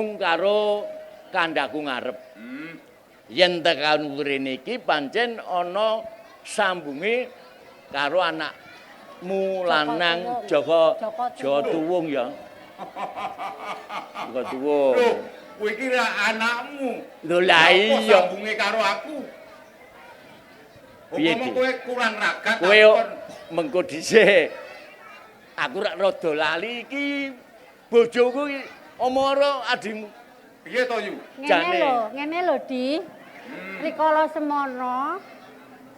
Karo kandhaku ngarep. Yen tekan rene iki pancen ana sambunge karo anakmu lanang Jaka Jawa Tuwung ya. Jaka Tuwung. Lho, kowe iki ra anakmu. Lho lah iya. Sambunge karo aku. Piye Umpama kowe kurang ragat kowe mengko dhisik. Aku rak rada lali iki bojoku iki omoro adimu. Piye to, Yu? Ngene lho, ngene lho, Di. Rikala semono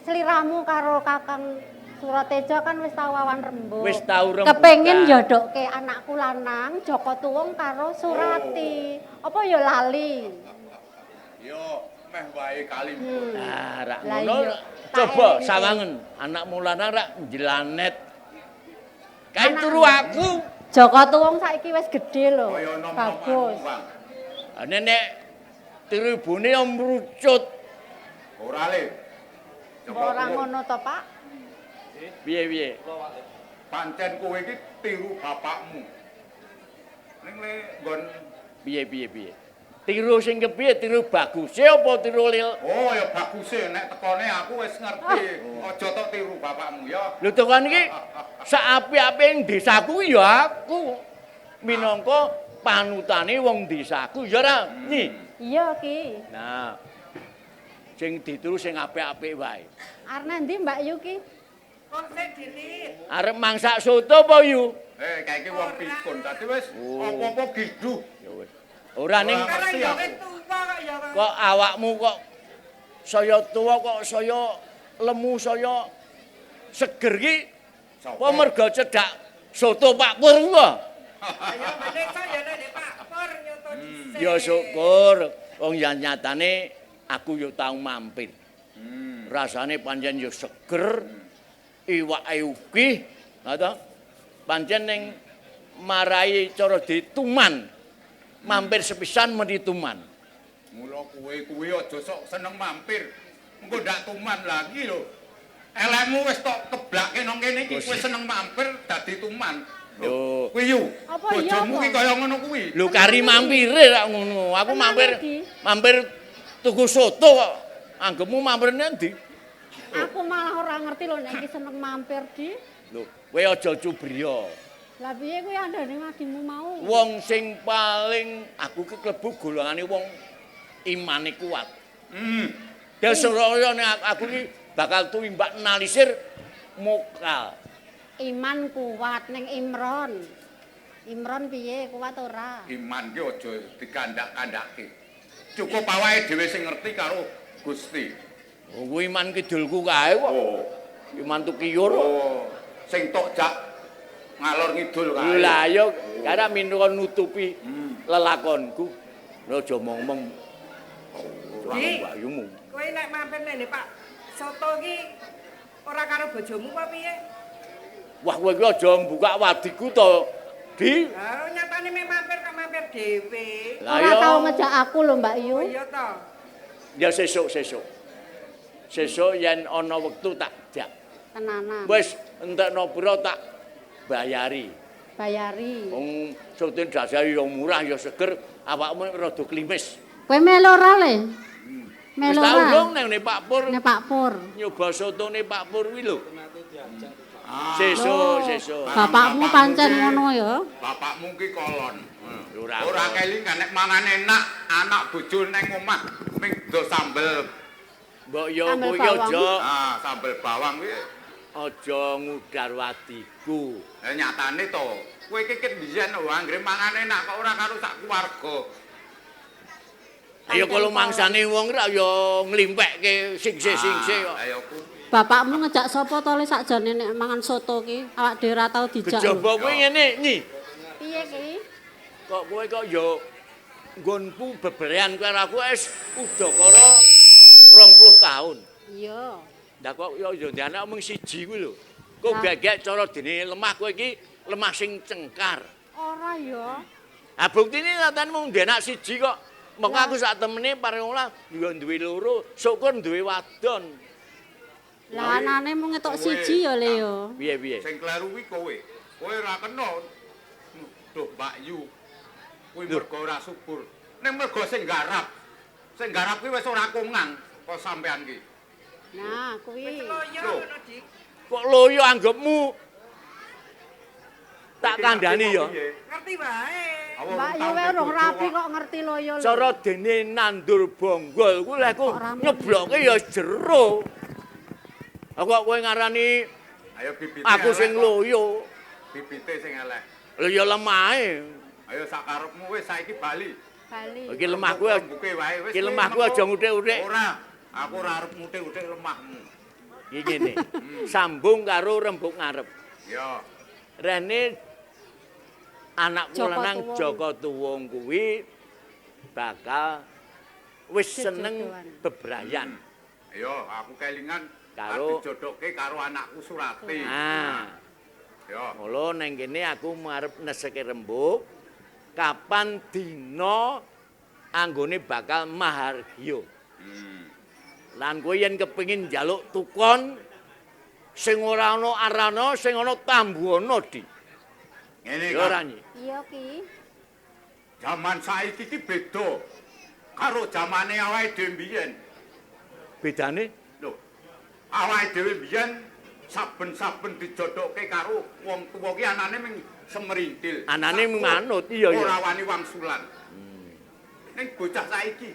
sliramu karo Kakang Surateja kan wis tau awan rembug. Wis tau rembugan. Kepengin njodokke anakku lanang Jaka Tuwung karo Surati. Apa ya lali? Yo, meh wae kali. Nah, rak ngono. Coba sawangen anakmu lanang rak njlanet. Kae turu aku. Jaka Tuwung saiki wis gedhe lho. Bagus. Nek tiru ibune ya mrucut. Ora le. Ora ngono to, Pak? Piye-piye? Pancen kowe iki tiru bapakmu. Ning le nggon piye-piye piye? Tiru sing kepiye? Tiru baguse apa tiru lil? Oh ya baguse, nek tekone aku wis ngerti. Aja tok tiru bapakmu ya. Lho tekan iki sak apik-apike ing desaku ya aku. Minangka panutane wong desaku ya ora, Nyi? Iya ki. Nah. Sing ditiru sing apik-apik wae. Arep ndi Mbak Yu ki? Kok sik dilit. Arep mangsak soto apa Yu? Kae iki wong pikun. Dadi wis apa-apa giduh. Ya wis. Ora ning kok awakmu kok saya tuwa kok saya lemu saya seger ki apa mergo cedhak soto Pak Pur kuwi? Ya meneh ya nek Pak Pur nyoto dhisik. Ya syukur wong ya nyatane aku yo tau mampir. Rasane pancen yo seger, iwake ukih, ha to? Pancen ning marai cara dituman. Mampir sepisan meni tuman. Mula kowe kuwi aja sok seneng mampir. Engko ndak tuman lagi lho. Elekmu wis tok keblake nang kene iki kowe seneng mampir dadi tuman. Lho, kuwi Yu. Bojomu ki kaya ngono kuwi. Lho kari mampire rak ngono. Aku mampir mampir tuku soto kok. Anggepmu mampir endi? Aku malah ora ngerti lho nek iki seneng mampir, Di. Lho, kowe aja cubriya. Lah piye kuwi andane adimu mau? Wong sing paling aku ki klebu golongane wong imane kuat. Dasaraya nek aku ki bakal tuwimbak nalisir mokal. Iman kuat ning Imron. Imron piye kuat ora? Iman ki aja dikandak-kandake. Cukup awake dhewe sing ngerti karo Gusti. Oh, kuwi iman kidulku kae kok. Oh. Iman tukiyur. Oh, sing tok jak ngalor ngidul kae. Lah ya karena minangka nutupi lelakonku. Aja mong-mong. Ora mbayumu. Kowe nek mampir nene Pak Soto ki ora karo bojomu apa piye? Wah kowe iki aja mbuka wadiku to, Di. Lah nyatane mek mampir kok mampir dhewe. Ora tau ngejak aku lho Mbak Yu. Oh iya to. Ya sesuk-sesuk. Sesuk yen ana wektu tak jak. Tenanan. Wis entekno pira tak bayari. Bayari. Wong soto dasare ya murah ya seger, awakmu rada klimis. Kowe melu ora le? Melu ora. Wis tau dong nang Pak Pur. Nek Pak Pur. Nyoba sotone Pak Pur kuwi lho. Sesuk, sesuk. Bapakmu pancen ngono ya. Bapakmu ki kolon. Ora kelingan nek mangan enak, anak bojo nang omah ming do sambel. Mbok yo kuwi aja. Ah, sambel bawang kuwi aja ngudar wadiku. Nyatane to, kowe iki ket biyen lho anggere mangan enak kok ora karo sak keluarga. Ayo kalau mangsane wong ra ya nglimpekke singse-singse kok. Ayo kuwi. Bapakmu ngejak sapa to le sakjane nek mangan soto ki? Awak dhewe ora tau dijak. Kejaba kowe ngene, Nyi. Piye ki? Kok kowe kok ya nggonku beberean karo aku wis udakara 20 tahun. Iya. Lah kok ya ya ndek anak mung siji kuwi lho. Kok gegek cara dene lemah kowe iki lemah sing cengkar. Ora ya. Ha buktine nyatane mung ndek anak siji kok. Mengko aku sak temene paring olah ya duwe loro, syukur duwe wadon. Lah anane mung ngetok siji ya le ya. Piye piye? Sing kleru kuwi kowe. Kowe ora kena. Duh Mbak Yu. Kuwi mergo ora subur. Ning mergo sing garap. Sing garap kuwi wis ora kongang kok sampean ki. Nah, kuwi. Wis loyo ngono, Dik. Kok loyo anggapmu? Tak kandhani ya. Ngerti wae. Mbak yo wae urung rapi kok ngerti loyo lho. Cara dene nandur bonggol kuwi lek ku nyebloke ya jero. Aku kok kowe ngarani ayo bibite. Aku sing loyo. Bibite sing elek. Lho ya lemahe. Ayo sakarepmu wis saiki bali. Bali. Iki lemahku iki lemahku aja nguthik-uthik. Ora, aku ora arep nguthik-uthik lemahmu. Iki ngene. Sambung karo rembug ngarep. Ya. Rene anakku lanang Jaka Tuwung kuwi bakal wis seneng bebrayan. Ayo, aku kelingan karo dijodohke karo anakku Surati. Ah. Ya. Mula nang kene aku arep neseke rembug kapan dina anggone bakal mahargya. Lan kowe yen kepengin njaluk tukon sing ora ana arana, sing ana tambuhana, Di. Ngene ya ora, Nyi. Iya ki. Jaman saiki ki beda karo jamane awake dhewe mbiyen. Bedane? Lho, awake dhewe mbiyen saben-saben dijodohke karo wong tuwa ki anane mung semrintil. Anane mung manut, iya ya. Ora wani wangsulan. Ning bocah saiki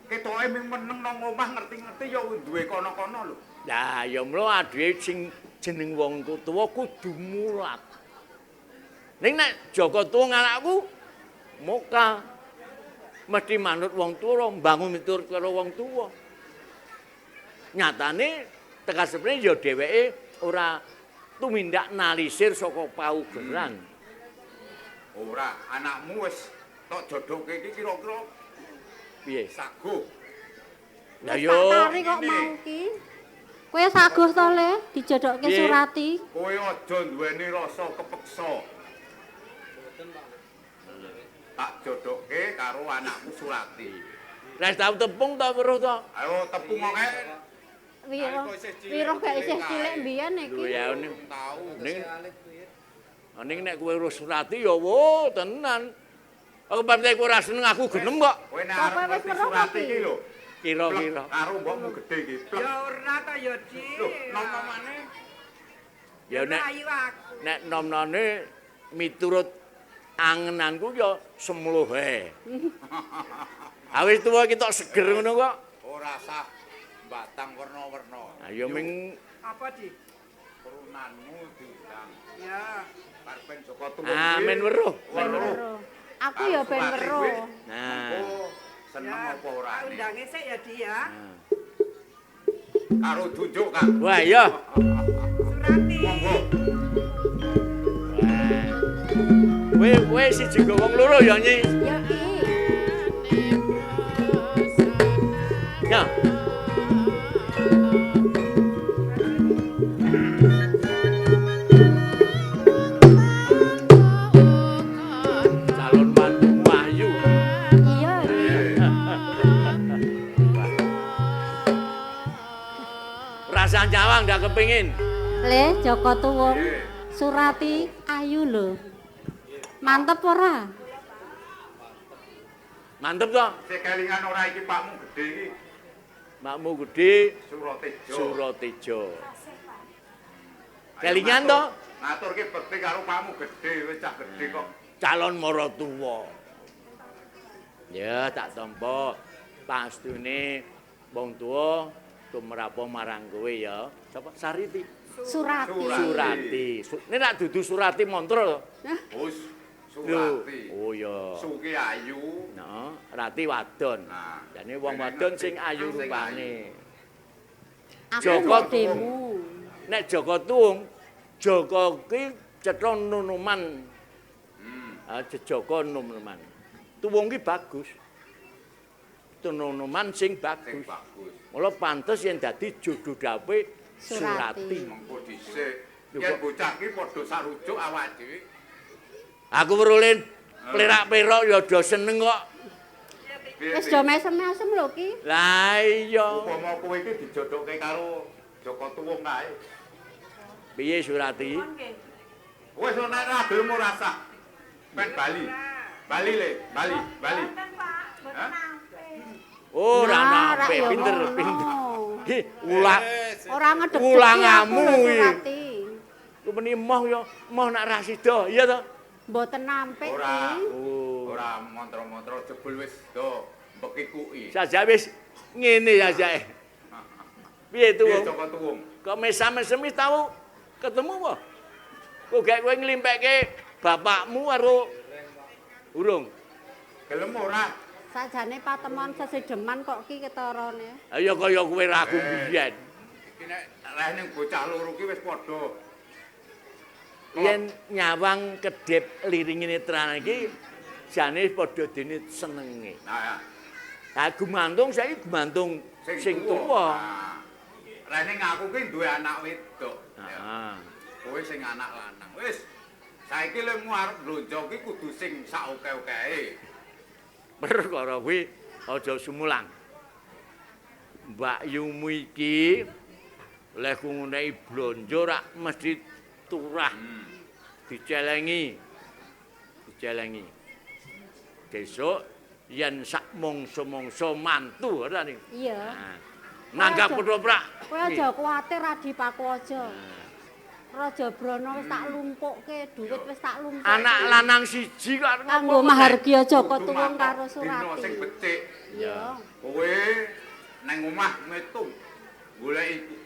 ketoke mung meneng nang omah ngerti-ngerti ya duwe kono-kono lho. Lah ya mula adewe sing jeneng wong tuwa kudu mulat. Ning nek Jaka Tuwung anakku moka mesti manut wong tuwa, mbangun miturut karo wong tuwa. Nyatane tekan seprene ya dheweke ora tumindak nalisir saka paugeran. Ora, anakmu wis tok jodohke iki kira-kira piye? Saguh. Lah yo tari kok mau ki. Kowe saguh to le dijodohke Surati. Kowe aja duweni rasa kepeksa. Tak jodohke karo anakku Surati. Wis tau tepung ta weruh to? Ayo tepung kok. Wiro gak isih cilik mbiyen iki. Lho ya ning ning nek kowe weruh Surati ya wo tenan. Aku pancen kowe ora seneng aku genem kok. Kowe nek arep wis weruh Surati iki lho. Kira-kira karo mbokmu gedhe iki. Ya ora ta ya, Dik. Lho, nom-nomane ya nek nek nom-none miturut angenanku ya semluhe. Awis tuwa iki tok seger ngono kok. Ora sah batang werna-werna. Ayo ming apa, Dik? Turunanmu diundang. Ya. Karpen Jaka Tuwung. Ah, men weruh. Weruh. Aku ya ben weruh. Nah. Seneng apa ora? Tak undange sik ya, Dik ya. Karo tunjuk, Kang. Wah, iya. Surati. Monggo. Kowe kowe siji nggo wong loro ya, Nyi. Ya ki. Ya. Calon mantu ayu. Iya ki. Rasa nyawang ndak kepingin. Le Jaka Tuwung, Surati ayu lho. Mantep ora? Mantep to? Sik kelingan ora iki pakmu gedhe iki. Makmu gedhe Surateja. Surateja. Kelingan to? Ngaturke bekti karo pakmu gedhe, wis cah gedhe kok. Calon maratuwa. Ya tak tampa pastune wong tuwa tumrapa marang kowe ya. Sapa? Sariti. Surati. Surati. Nek nak dudu Surati mantra to? Wis Surati. Oh iya. Suki ayu. Heeh, Rati wadon. Jane wong wadon sing ayu rupane. Jaka Tuwung. Nek Jaka Tuwung, Jaka ki cetha nunuman. Ah, Jaka nunuman. Tuwung ki bagus. Nunuman sing bagus. Mula pantes yen dadi jodoh dape Surati. Mengko dhisik. Yen bocah ki padha sarujuk awake dhewe. Aku werulen plerak-perok ya do seneng kok. Wis do mesem-mesem lho ki. Lah iya. Upama kowe iki dijodohke karo Jaka Tuwung kae. Piye Surati? Wis ora ora gelem ora sah. Ben bali. Bali le, bali, bali. Mboten, Pak. Mboten nampik. Oh, ora Nah, nampik, rak ya pinter, ngono. pinter. Hi, ulang Ora ngedeg-degi Ulangamu aku lho, iki. Surati. Kumeni moh ya, moh nak ra sida, iya to? Mboten nampik Ora. iki. Oh. Ora mantra-mantra jebul wis do mbeki kuwi. Sajak wis ngene sajake. Piye Piye tuwung? Joko Tuwung? Kok mesam-mesem wis tau ketemu apa? Kok gak kowe nglimpekke bapakmu karo urung? Gelem ora? Sajane patemon sesedeman kok ki ketarane. Ayo kaya kowe ragu biyen. Iki nek rene bocah loro ki wis padha. Yen nyawang kedhep liringe netrane iki jane padha dene senenge. Nah, ya. Lah gumantung saiki gumantung sing tuwa. Nah. Rene ngaku ki duwe anak wedok. Ya. Heeh. Kowe sing anak lanang. Wis. Saiki lemu arep blonjo ki kudu sing sak oke-okehe. Perkara kuwi aja sumulang. Mbak Yumu iki leh ku ngundhaki blonjo rak mesti turah. Dicelengi. Dicelengi. Besok yen sak mangsa-mangsa mantu ora ning. Iya. Nah, nanggap ketoprak. Kowe aja kuwatir Adipaku aja. Raja Brana wis tak lumpukke, dhuwit wis tak lumpukke. Anak lanang siji kok arep kanggo ngopo meneh? mahargya Joko Kudu Tuwung matok karo dina Surati. sing becik. Iya. Kowe nang omah ngitung goleki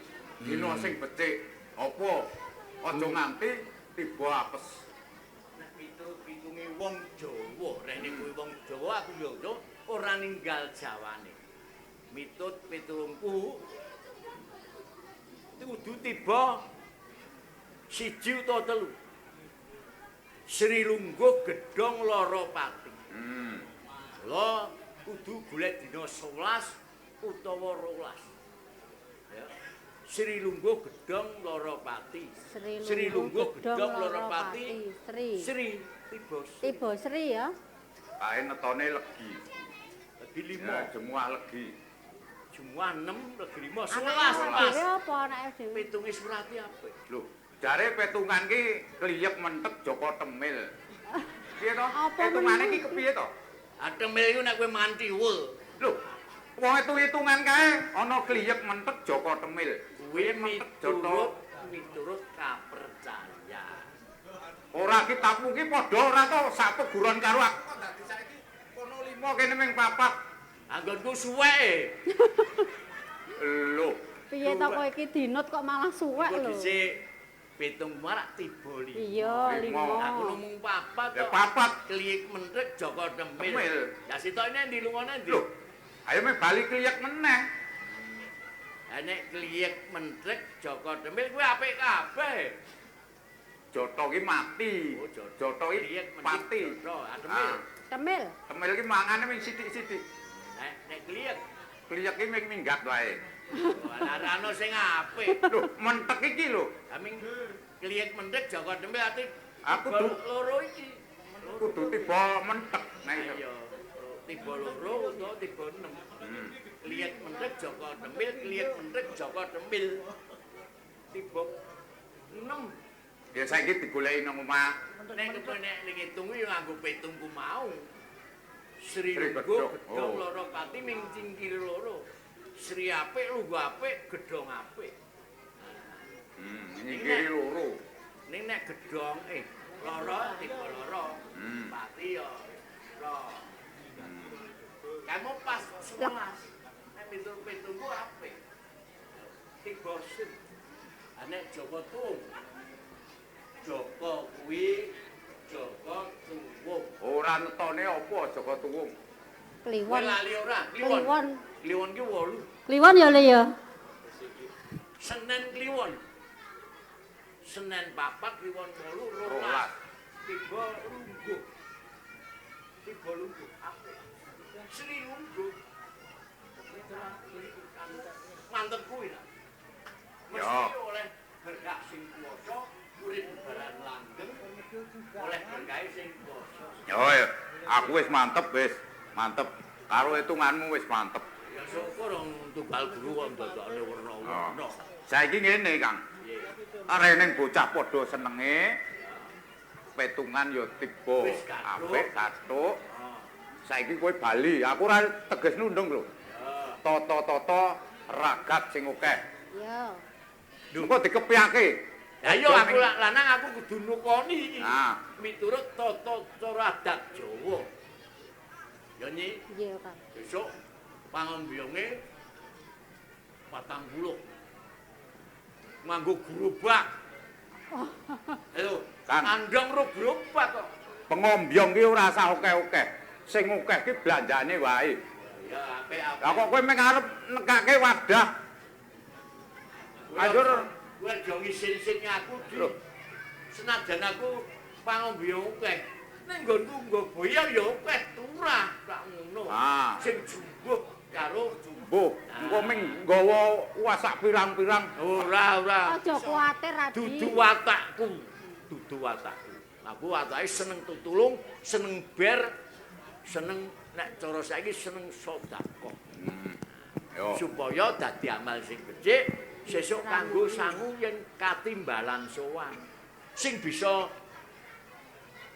dina sing becik. Apa? Aja nganti tiba apes. Nek miturut-pitunge wong Jawa, rene kuwi wong Jawa aku yo yo ora ninggal Jawane. Mitut pitulungku kudu tiba siji utawa telu. Sri Lungguh Gedhong Lara Pati. Lah kudu golek dina 11 utawa 12. Ya. Sri Lungguh Gedhong Lara Pati. Sri Lungguh Gedhong Lara Lara Pati. Pati. Sri. Sri tiba Sri. Tiba Sri ya. Kae netone legi. Legi 5, Ya, jemuah legi. jumlah 6, legi 5, Anake 11 pas. dhewe apa anake dhewe? Pitunge Surati apik. Lho, jare petungan ki kliyep mentek Joko Temil. Piye to? Apa Petungane meneh? ki kepiye to? Atemil iku nek kowe mangan tiwul, Lho, wong hitung-hitungan kae ana kliyep mentek Joko Temil. kuwi Joto. miturut miturut kapercaya. Ora kitabmu ki padha ora to sak peguron karo aku kok dadi saiki kono 5 kene ming 4. Anggonku suweke. Lho, Piye to kowe iki dinut kok malah suwek Iku lho. dhisik pitung marak tiba lima. Iya, Lima. lima. Aku ngomong papat ya kok. papat. Kliyik mentek Joko Temil. Temil. Ya sitokne ndi lungane ndi? Lho, ayo meh bali kliyek meneh. Lah nek kliyik mentek Joko Temil kuwi apik kabeh. Joto ki mati. Oh, Joto. Joto ki Kliyik mentek pati. Joto, ah, Temil. Ah, Temil. Temil ki mangane ming sithik-sithik. Nek nek kliyik Kliyek ki ming minggat wae. ora ana sing apik. Lho, mentek iki lho. Aming kliyik mentek Joko Temil ati Aku tiba du- loro iki. Kudu tiba mentek nek iso. Ayo, tiba loro utawa tiba 6. Kliyik mentek Joko Temil, kliyik mentek Joko Temil. Tiba 6. Ya saiki digoleki nang omah. Nek kepen nek ngitung yo nganggo petungku mau. Sri Sri Lungguh Gedhong. Gedhong Oh. Loro Pati ming cingkir loro. Sri apik lungguh apik, gedhong apik. Nyingkiri loro. Ning nek gedhong loro tiba loro. Pati yo loro. Kamu pas 11. Nek miturut petungku apik. Tiba sing. Ah, nek Joko Tuwung. Joko kuwi Joko Tuwung. Ora netone apa Joko Tuwung. Kowe Kliwon. lali ora? Kliwon. Kliwon. Kliwon ki 8. Kliwon ya Le ya. Senen Kliwon. Senen papat Kliwon 8 Rolas. rolas. Tiba lungguh. Tiba lungguh apik. Sri lungguh. Mantep kuwi lah. Mesti Ya. oleh berkah sing kuwasa, urip bebaran langgeng, oleh berkah sing kuwasa. Ya ya, aku wis mantep wis, mantep. Karo hitunganmu wis mantep. Ya syukur wong tunggal guru kok ndadakne werna-werna. Saiki ngene, Kang. Piye? Arening bocah padha senenge. Petungan ya tiba. Apik kathuk. Saiki kowe bali, aku ora teges nundung lho. Tata-tata ragat sing akeh. Iya. Engko dikepyake. Lah iya aku lanang aku kudu nukoni iki. Miturut tata cara adat Jawa. Ya Nyi. Iya, Kang. Besok pangombiyonge 40. Nganggo gerobak. Ayo, Kang. Andong ro gerobak kok. Pengombyong ki ora usah akeh-akeh. Sing akeh ki blanjane wae. Ya apik-apik. Lah kok kowe meng arep nekake wadah. Ayo kowe aja ngisin-isin aku, Di. Senajan aku pangombyong akeh, ning nggonku nggo boyo ya akeh turah tak ngono. Sing jumbuh karo jumbuh. Engko ming nggawa wasak pirang-pirang. Ora, ora. Aja kuwatir, Adi. Dudu watakku. Dudu watakku. Aku watake seneng tutulung, seneng ber, seneng nek cara saiki seneng sedekah. Yo. Supaya dadi amal sing becik, sesuk kanggo sangu yen katimbalan sowan. Sing bisa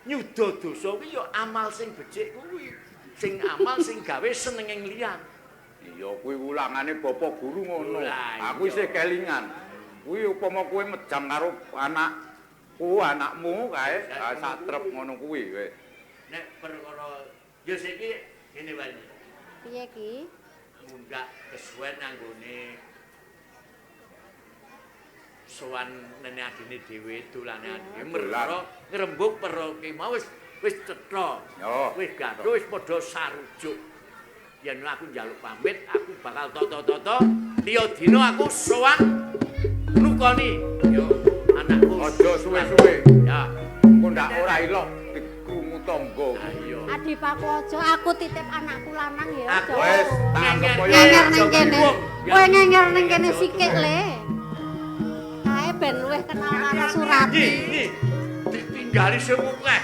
nyuda dosa kuwi ya amal sing becik kuwi. Sing amal sing gawe senenging liyan. Iya kuwi wulangane bapak guru ngono. Aku isih kelingan. Kuwi upama kowe mejang karo anakku, anakmu kae satrep ngono kuwi kowe. Nek perkara ya saiki ngene wae. Piye ki? Mundak kesuwen anggone sowan nene adine dhewe dolane adine perkara ngrembug perkara ki mau wis wis cetha. Wis gaduh wis padha sarujuk. Yen aku njaluk pamit, aku bakal toto-toto liya dina aku sowan nukoni. Yo anakku. Aja suwe-suwe. Ya. Engko ndak ora ilok dikrungu tangga. Ayo. Adipakku aja, aku titip anakku lanang ya. Aku wis tak anggep kaya ngenger ning kene. Kowe ngenger ning kene sikik le. Kae ben luwih kenal karo Surati. Iki ditinggali sing akeh.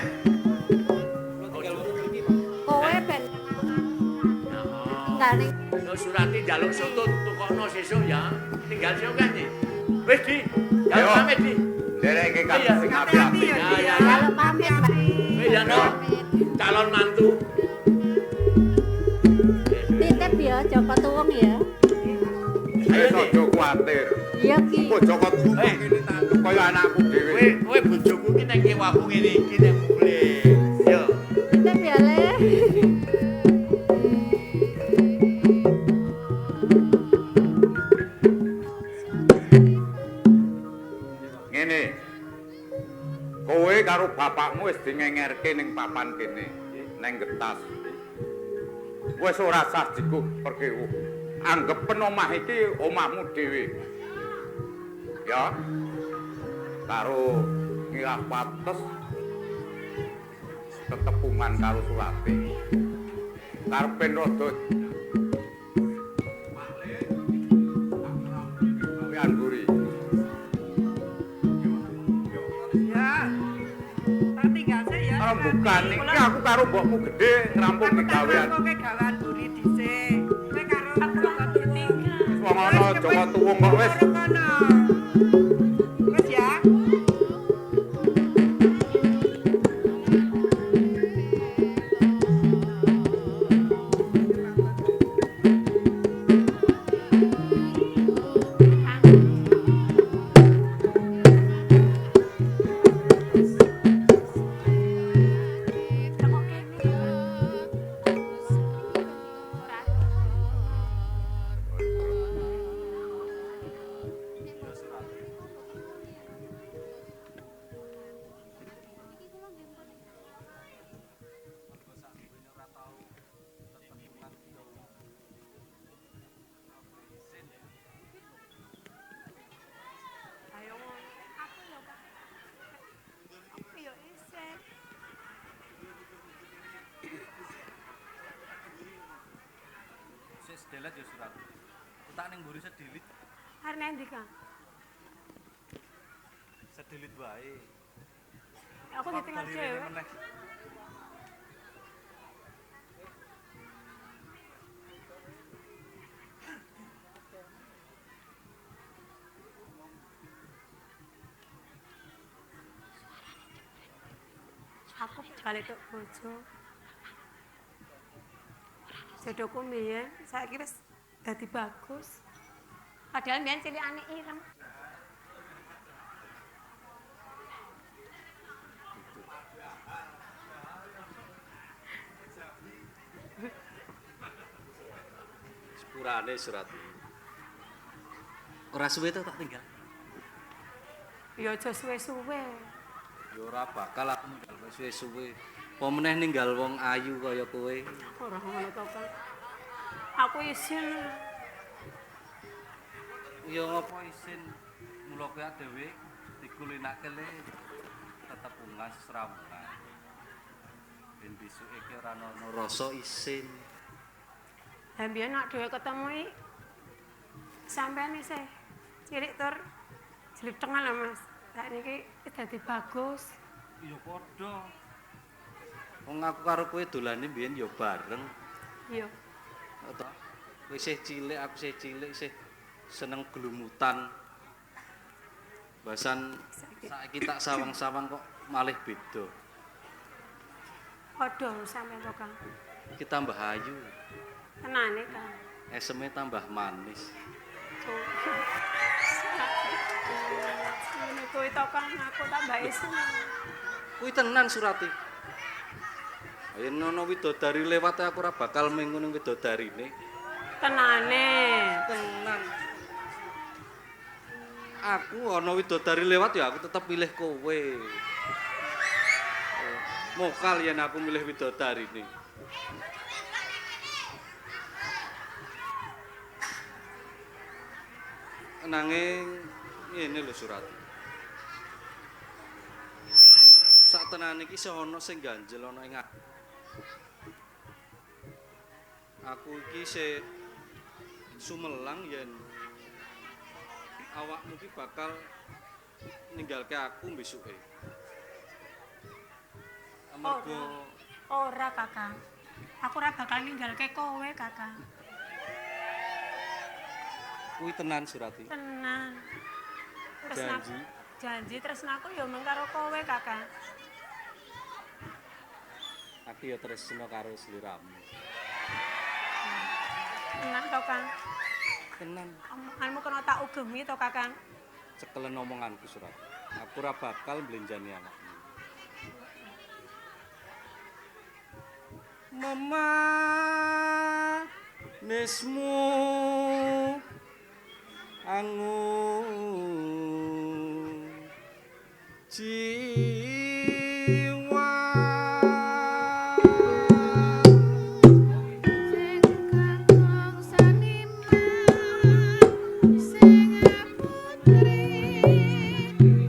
Kowe ben kenal karo Surati. Tinggal ning Yo Surati njaluk soto tukokno sesuk ya. Tinggal sing akeh iki. Wis Di, njaluk pamit Di. Ndereke kang sing ati-ati. Ya ya ya. Njaluk pamit, Mbak. Wis ya no. Calon mantu. Titip ya Joko Tuwung ya. Wis aja kuwatir. Iya ki. Engko Joko Tuwung kene tak anggep kaya anakku dhewe. Kowe kowe bojoku ki nang kewaku ngene iki nek boleh. Yo. Titip ya Le. Ngene. Kowe karo bapakmu wis dingengerke ning papan kene, neng Getas. Wis ora sah jiguh perkewuh. Anggepen omah iki omahmu dhewe. Ya. Karo ngilah pates tetepungan karo Surati. Karepen rada angguri. Ya. Tak tinggal sik ya. Rembukan iki aku karo mbokmu gedhe ngrampung gawean. Aku gawean buri dhisik. Kowe karo Joko Tuwung. Wis wong ana Joko Tuwung kok wis. Wis ya. Sedelet ya Surat. Tak ning mburi sedilit. Arep nang ndi, Kang? Sedilit wae. Aku ditinggal dhewe. Aku balik tok bojo. Jodohku mbiyen saiki wis dadi bagus. Padahal mbiyen cilikane ireng. Sepurane Surati. Ora suwe to tak tinggal. Ya aja suwe-suwe. Ya ora bakal aku ninggal kowe suwe-suwe. Apa meneh ninggal wong ayu kaya kowe. Ora ngono to, Kang. Aku isin. Ya ngapa isin? Mula kowe dhewe dikulinake le tetep ungas srawungan. Ben besuke ki ora ana rasa isin. Lah mbiyen nek dhewe ketemu iki sampean isih cilik tur jlethengan lho, Mas. Sakniki wis dadi bagus. Ya padha. Wong aku karo kowe dolane mbiyen ya bareng. Iya. To. Kowe isih cilik, aku isih cilik, isih seneng glumutan. Basan saiki tak sawang-sawang kok malih beda. Padha sampean to, Kang. Iki tambah ayu. Tenane, Kang. Eseme tambah manis. Ngono kuwi to, Kang, aku tambah isin. Kuwi tenan Surati. Ayo nono widodari lewat aku ora bakal minggu ning widodarine. Tenane. Tenan. Aku ana widodari lewat ya aku tetep milih kowe. Mokal yen aku milih widodarine. Nanging ngene lho Surati. Sak tenane iki isih ana sing ganjel ana ing aku. Aku iki isih sumelang yen awakmu iki bakal ninggalke aku besuke. Amarga ora, Kakang. Aku ora bakal ninggalke kowe, Kakang. Kuwi tenan Surati. Tenan. Janji. Janji tresnaku ya mung karo kowe, Kakang. Aku ya tresna karo sliramu. Tenan to, Kang? Tenan. Omonganmu kena tak ugemi to, Kakang? Cekelen omonganku, Surat. Aku ora bakal mblenjani awakmu. Mama nismu angu jiwa sing kakung saniman sing putri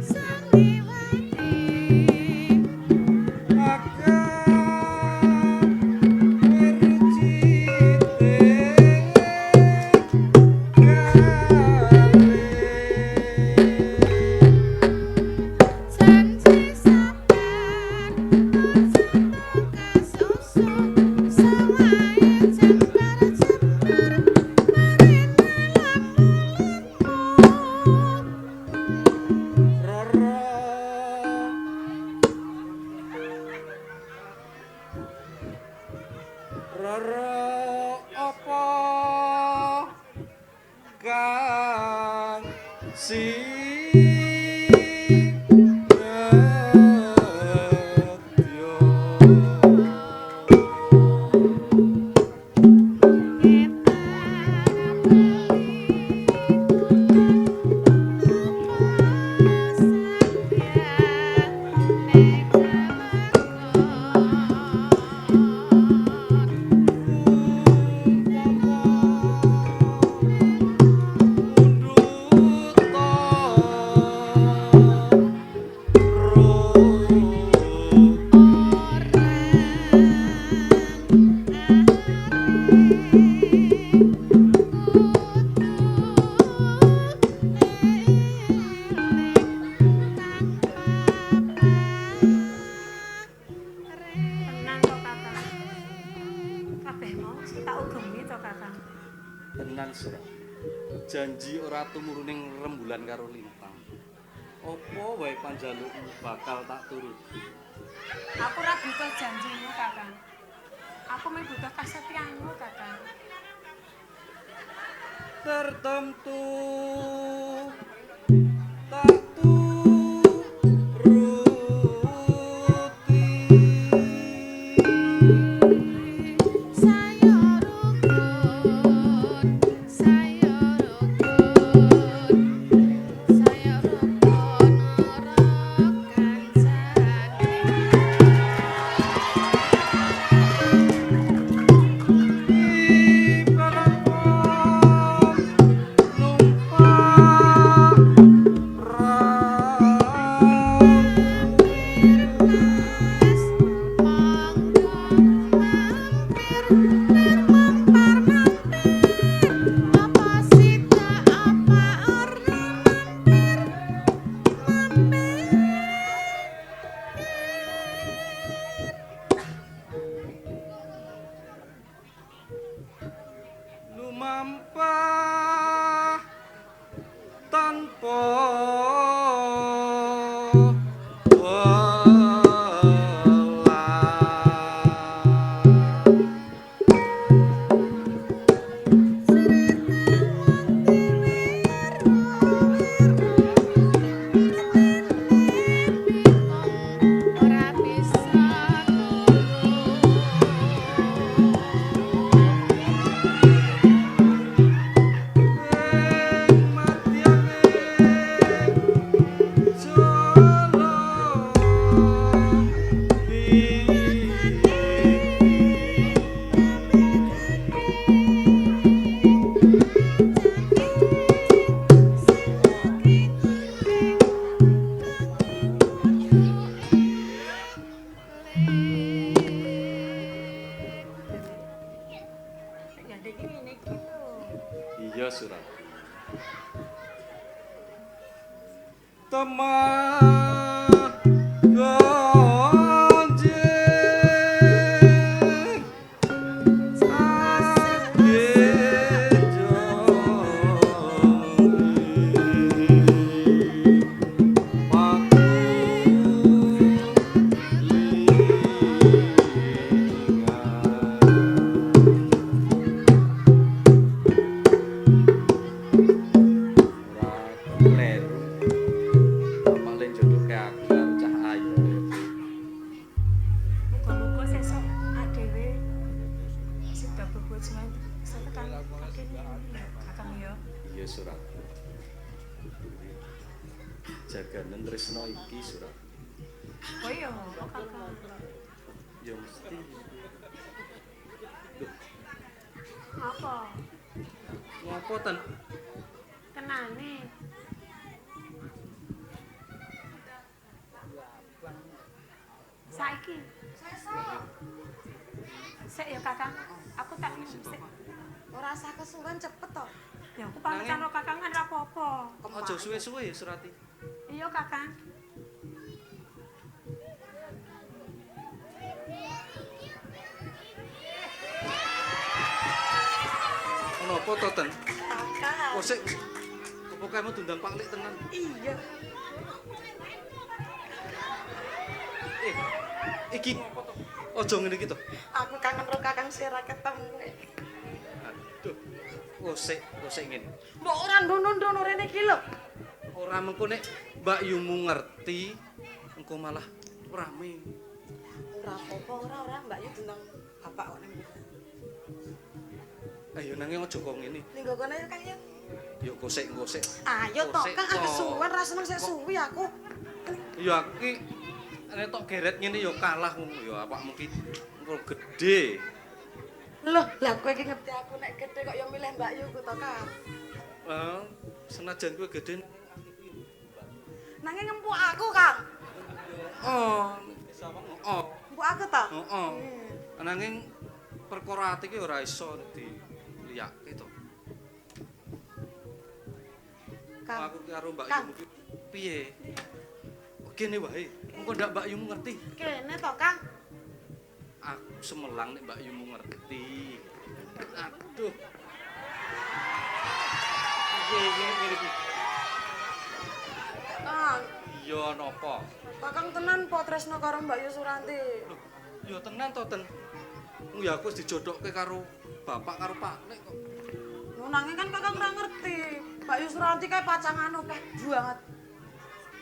sang liwati janji sampean aja kasusu sawahe jembar-jembar marene lamu-lamu. Roro apa kang sinedya? Tenan to, Kakang. Kabeh mau sing tak ugemi to, Kakang. Tenan Surat. Janji ora tumurune rembulan karo lintang. Apa wae panjalukmu bakal tak turuti. Aku ora butuh janjimu, Kakang. Aku mung butuh kasetyanmu, Kakang. Tertentu tak turuti. Saya rukun, saya rukun, saya rukun ora kancane. Mas monggo mampir lir mampar mampir apa sida apa ora mampir mampir. Lumampah tanpa welas. Cerita wong dhewe wero wero bingung ora bisa turu. Ing madyane jala Ya ndek iki ngene iki lho. Iya Surati. Temah gonjing Kleru. Bapak le jodohke aku karo cah ayu. Muga-muga sesuk adewe sida bebojoan iso tekan kene Kakang ya. Iya Surat. Jaganen tresno iki Surat. Oh iya, Kakang. Ya mesti. Loh, Apa? ngopo ten? Tenane. Saiki. Sik ya Kakang, aku tak sik. Ora usah kesuwen cepet to. Ya aku pamitan karo Kakang kan ora apa-apa. Aja suwe-suwe ya Surati. Iya Kakang. Ono apa to ten? Kakak. Oh sik. Apa kamu diundang Pak Lik tenan? Iya. Eh, iki aja ngene iki to. Aku kangen karo Kakang sih ora ketemu. Aduh. Oh sik, oh sik ngene. Mbok ora ndono-ndono rene iki lho. Ora mengko nek Mbak Yumu ngerti, engko malah rame. Ora apa-apa, ora ora Mbak Yu diundang bapak kok ning. Ayo nanging aja kok ngene. Ning kono ya Kang ya. Ya gosek-gosek. Ayo to Gosek Kang, aku to. kesuwen ra seneng sik suwi aku. Ya aku ki nek tok geret ngene ya kalah ngono ya awakmu ki engko gedhe. Loh, lah kowe iki ngerti aku nek gedhe kok ya milih Mbak Yu ku to Kang. Eh, senajan kowe gedhe Nanging ngempuk aku Kang. oh, oh, Empuk aku to? heeh. Nanging perkara ati ki ora iso diliyake to. Kang. Aku karo Mbak Kang. Yumu ki piye? Kene wae. Engko ndak Mbak Yumu ngerti. Kene to Kang. Aku semelang nek Mbak Yumu ngerti. Aduh. Piye iki ngene iki? Kang. Iya, Iya napa? Kakang tenan po tresno karo Mbak Yu Suranti. Lho, ya tenan to, Ten. Wong ya aku wis dijodohke karo bapak karo Pak Nek kok. Lho nanging kan kakang ora ngerti. Mbak Yu Suranti kae pacangan akeh banget.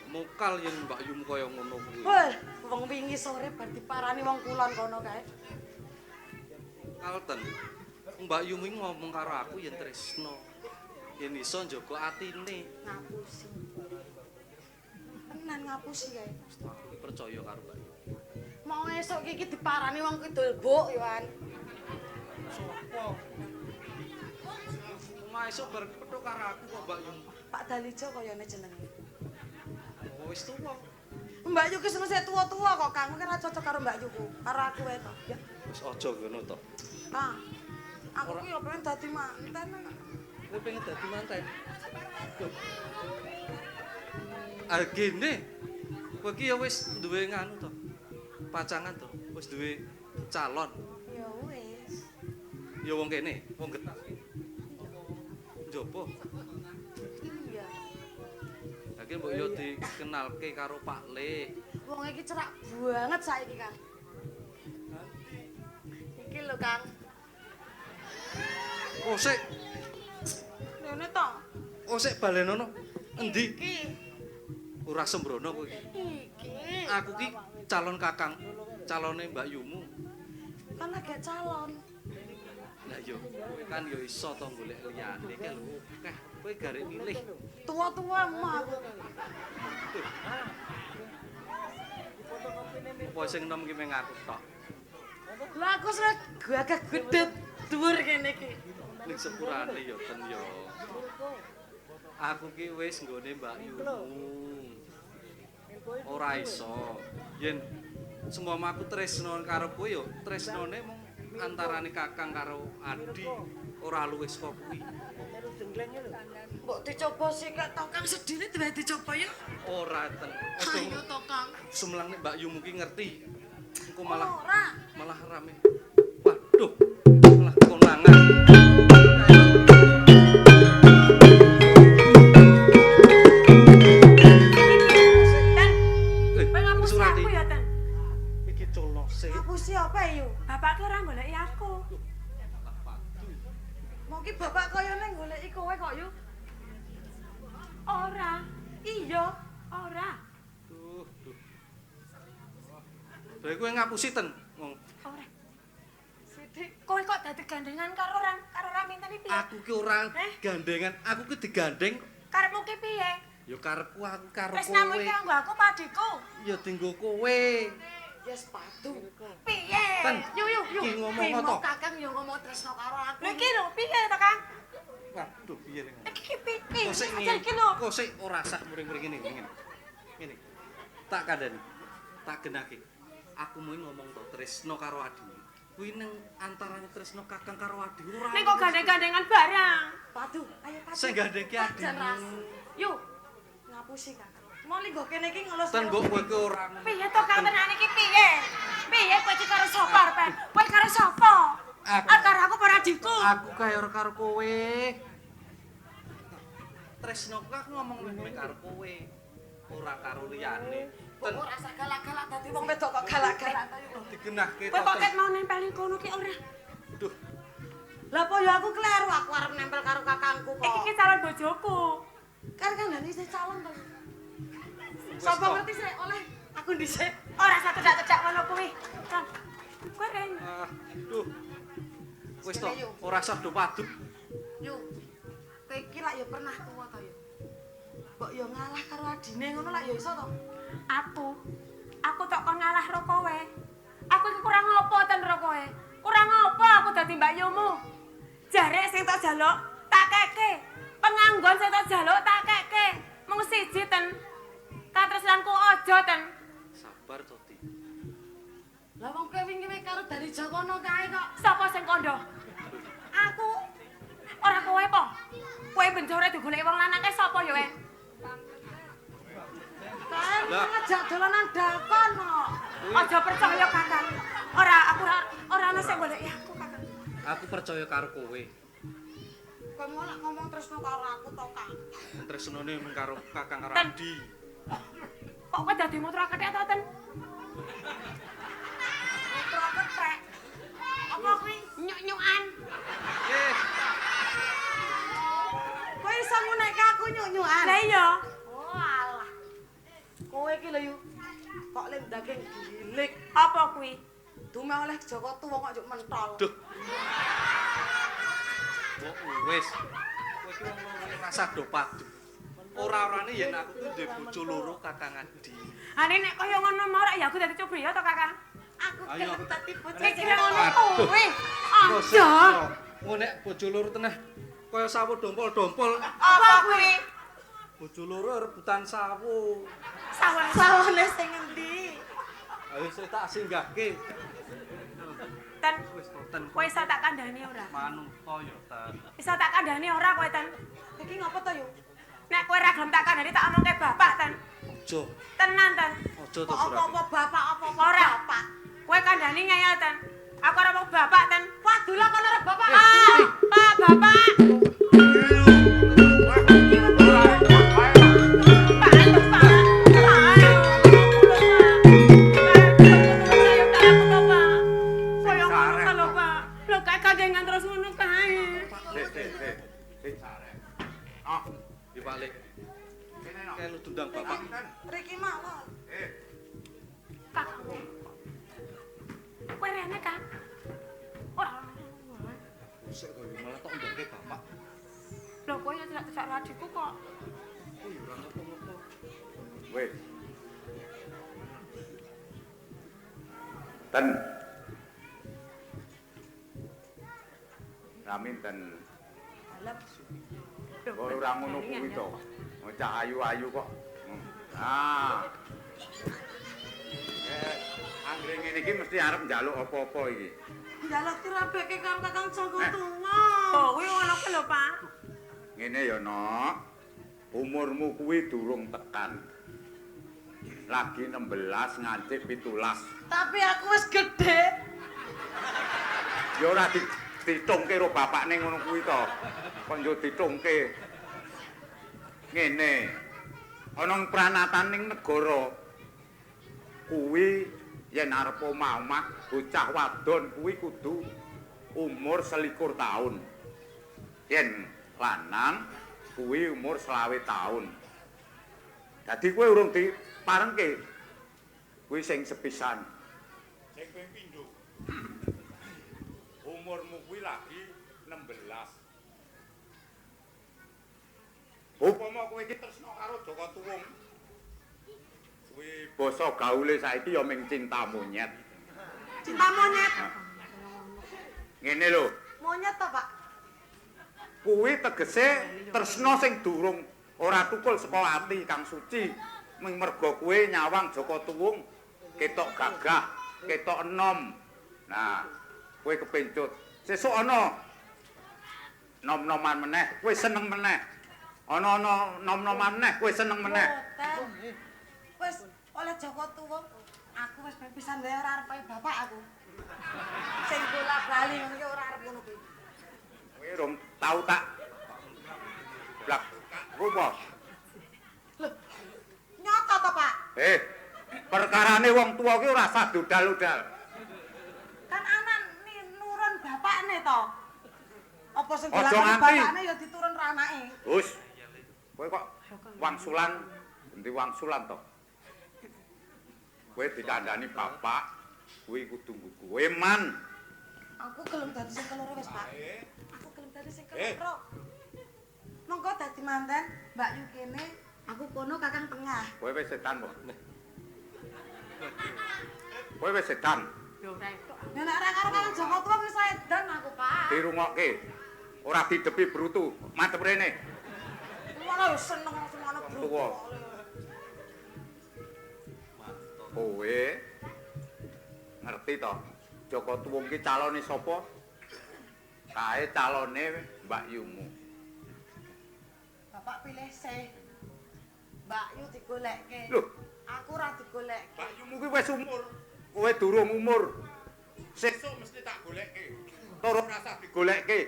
Mokal yen Mbak Yum kaya ngono kuwi. Wah, wong wingi sore bar diparani wong kulon kono kae. Kalten. Mbak Yum iki ngomong karo aku yen tresno. Yen iso njaga atine. Ngapusi. Tenan ngapusi kae. Aku iki percaya karo Mbak Yum. Mau esuk iki diparani wong kidul, Buk, yoan. Sopo? Omah esuk bar kepethuk karo aku kok Mbak Yum. Pak Dalijo kayane jenenge. Oh, wis tuwa. Mbak Yu ki sing tuwa-tuwa kok, Kang. Kowe ora cocok karo Mbak Yuku. Karo aku wae to. Ya. Wis aja ngono to. Ah. Aku ki yo pengen dadi manten. Kowe pengen dadi manten. Ah gene. Kowe ki ya wis duwe nganu to. Pacangan to, wis duwe calon. Ya wis. Ya wong kene, wong Getas ki. Njaba. Iya. Lah ki mbok yo dikenalke karo Pak Le. Wong iki cerak banget saiki, Kang. Iki lho, Kang. Oh sik, Ngene to. oh sik balenono. Endi? Iki. Ora sembrono kowe iki. Iki. Aku ki calon kakang, calone Mbak Yumu. Kan lagi calon. Lah yo, kowe kan yo iso to golek liyane ki lho. Akeh, kowe garek milih. Tua-tua mah aku. Apa sing enom ki meng aku tok. Lah aku sing gagah gedhe dhuwur kene iki. Ning sepurane yo ten yo. Aku ki wis nggone Mbak Yumu. Ora iso. Yen seumpama aku tresno karo kowe yo tresnone mung antarane kakang karo adi, ora luwih saka kuwi. Mbok dicoba sih kak to Kang, sedine duwe dicoba ya. Ora ten. Aja Ayo to Kang. Sumlang nek Mbak Yumu ki ngerti. Engko malah Ora. malah rame. Waduh, malah konangan. Ten, Eh, kowe ngapusi Surati. aku ya, Ten. Iki culno sik. Ngapusi apa yu? Bapakku ora goleki aku. Mau ki bapak kayane goleki kowe kok yu. Ora, Iya. ora, Duh, duh. Lha kowe ngapusi ten. Wong ora. Sithik. Kowe kok dadi gandengan karo ora karo Raminten iki piye? aku ki ora Eh? gandengan, aku ki digandeng. Karepmu ki piye? Ya karepku aku karo Tresnamu kowe. iki nganggo aku apa adikku? Ya dinggo kowe. Ya sepatu. Piye? Ten, Yu yu yu. Ki ngomong Kowe to. mau Kakang yo ngomong tresno karo aku. Lho iki lho piye to, Kang? Waduh, piye lho. Iki ki piye? Kok sik Ajar iki lho. Kok sik ora sak muring-muring ngene, ngene. Ngene. Tak kandhani. Tak genake. Aku mau ngomong to tresno karo adimu. Kuwi nang antarane tresno kakang karo adi ora. Ning kok gandeng-gandengan barang. Padu, ayo padu. Sing gandeng ki Pajan adimu. ras. Yu. Ngapusi Kakang. Mau linggo kene iki ngelus. Ten mbok kowe ki ora. Piye to Kang tenane iki piye? Piye kowe iki karo sapa arep? Kowe karo sapa? Aku. Ah, karo aku apa adikku? Aku kae ora karo kowe. Tresno ku aku ngomong meh karo kowe. Ora karo liyane. Ten Kok ora usah galak-galak dadi wong wedok kok galak-galak to yu. digenahke Kowe kok to. ket mau nempel ning kono ki ora? Duh, Lah apa ya aku kleru aku arep nempel karo kakangku kok. Iki ki calon bojoku. Kan kandhane isih calon to. Wis Sapa to. ngerti sik oleh aku dhisik. Ora satu cedak-cedak ngono kuwi. Kang. Kowe rene. Ah, duh. Wis to, ora usah do padu. Yu. Kowe iki lak ya pernah tuwa to yu. Mbok ya ngalah karo adine ngono lak ya iso to. Aku tok kon ngalah ro kowe. Aku iki kurang apa ten ro kowe? Kurang apa aku dadi Mbak Yumu? Jarek sing tak jaluk tak keke. Penganggon sing tak jaluk tak keke. Mung siji ten. Katresnanku aja ten. Sabar to, Ti. Lah wong kowe wingi wae karo dari Jakono kae kok. Sapa sing kandha? Aku Ora kowe po. Kowe benjore digoleki wong lanang kae sapa ya, Wen? kae Lah. ngajak dolanan dakon kok. Aja percaya Kakang. Ora aku ora ana sing goleki aku, Kakang. Aku percaya karo kowe. Kowe mau lak ngomong tresno karo aku to, Kang. Tresnone mung karo kakang karo Ten. Adi. Kok Kok kowe dadi mutra kethek to, Ten? Mutra kethek. Apa kuwi? Nyuk-nyukan. Kowe iso ngunekke aku nyuk-nyukan. Lah iya. Oh alah. Kowe iki lho yu. Kok lem daging gilik. Apa kuwi? Dume oleh Joko Tuwa kok njuk mentol. Duh. Mbok wis. Kowe iki wong loro rasa do padu. Ora-orane yen aku ki duwe bojo loro Kakang Adi. Ane nek kaya ngono mau rak ya aku dadi cobriya to, Kakang. Aku gelem dadi bojo Nek kira ngono kuwi. Aja. Engko nek bojo loro teneh kaya sawo dompol-dompol. Apa kuwi? Bojo loro rebutan sawo. Sawo. Sawone sing endi? Ayo sik tak singgahke. Ten, Wis to, Ten. kowe iso tak kandhani ora? Manungsa ya, Ten. Iso tak kandhani ora kowe, Ten? Iki ngopo to yu? Nek kowe ora gelem tak kandhani tak omongke bapak, Ten. Aja. Tenan, Ten. Aja to, Kok Surati. apa-apa bapak apa-apa Ora. bapak. Kowe kandhani ngeyel, Ten. Aku ora mau bapak, Ten. Waduh lah kono arep bapak. Ah, Pak, bapak. Pak, Pak. Pak. Kaya ngono ta lho, Pak. Lho kae gandengan terus ngono kae. Sik, sik, sik. Sik sarek. Ah, Dibalik. kene no. Kae lu dundang bapak. Riki mawon. Eh, Kak. Kowe rene, Kak. Ora. Sik kok malah tok undangke bapak. Lho kowe ya tidak adikku kok. Oh ya ora ngopo-ngopo. wis. Ten. Ramin ten. Dalem. Kok ora ngono kuwi to. Wong cah ayu-ayu kok. Ah. Eh, anggere ngene iki mesti arep njaluk apa-apa iki. Njaluk dirabeke karo Kakang Joko Tuwa. Oh, kuwi ngono kuwi lho, Pak. Ngene ya, Nok. Umurmu kuwi durung tekan. Lagi 16 ngancik 17. Tapi aku wis gedhe. Ya ora ditungke karo bapakne ngono kuwi to. Kok yo ditungke. Ngene. Ana ing pranataning negara kuwi yen arep omah-omah bocah wadon kuwi kudu umur 21 taun. Yen lanang kuwi umur 25 taun. Dadi kowe urung diparengke. Kuwi sing sepisan. Sing ping pindho. Umurmu kuwi lagi 16. Upama kowe iki tresna karo Joko Tuwung. Kuwi basa gaule saiki ya ming cinta monyet. Cinta monyet. Ngene lho, Monyet to, Pak? kuwi tegese tresna sing durung ora tukul saka ati kang suci. Ming merga kowe nyawang Joko Tuwung ketok gagah, ketok enom. Nah, kowe kepencut. Sesuk ana nom-noman meneh, kowe seneng meneh. Ana-ana nom-noman meneh, kowe seneng meneh. Mboten. Wis oleh Joko Tuwung, aku wis ben pisan wae ora arep kaya bapak aku. Sing bola-bali ngono ki ora arep ngono kuwi. Kowe rong tau tak blak rupa. Nyata to, Pak? Eh, perkarane wong tuwa ki ora usah dodal-dodal. Kan anak nurun bapakne to. Apa sing Aja dilakoni nganti. bapakne ya diturun karo anake. Hus. Kowe kok wangsulan, endi wangsulan to? Kowe dikandani bapak, kuwi kudu kowe man. Aku gelem dadi sing keloro wis, Pak. Aku gelem dadi sing keloro. Monggo dadi manten, Mbak Yu kene, aku kono Kakang tengah. Kowe wis setan kok. Kowe wis setan, Yo ora entuk. Lah nek ora karo Kakang Joko Tuwa wis edan aku, Pak. Dirungokke. Ora didepi brutu, madhep rene. Malah yo seneng semono Wong tuwa. Kowe ngerti to? Joko Tuwung ki calone sapa? Kae calone Mbak Yumu. Bapak pilih sih. Mbak Yu digolekke. Loh, Aku ora digolekke. Mbak Yumu ki wis umur. Kowe durung umur. Sesuk mesti tak golekke. Toro rasa digolekke.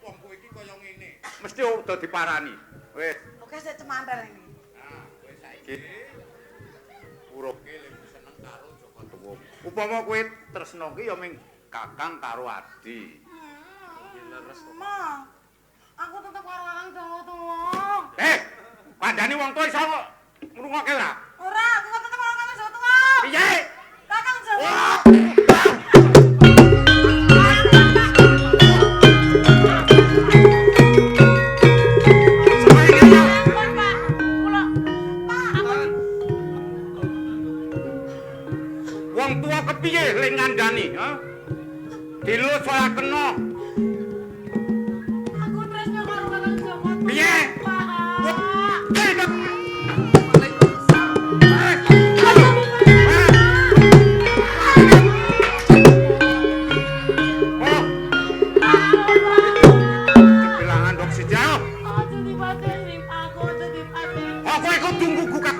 Wong kowe iki kaya ngene. Mesti udah diparani. Wis. Oke, sik cemantel ini. Nah, kowe saiki Diwuruhke lek seneng karo Joko Tuwa. Upama kowe tresna ki ya ming kakang karo adi. Ma, aku tetep karo Kakang Joko Tuwa. Kandhane wong tuwa iso ngrungokke ora? Ora, aku kok tetep karo Kakang Joko Tuwa. Piye? Kakang Joko Tuwa. Wong tuwa kepiye le ngandani, ha? Dilus ora kena. Aku tresno karo Kakang Joko Tuwa. Piye? Pak. Dibilangan dok sejauh. Aja dipateni, aku aja dipateni. Aku iku tunggu kukak.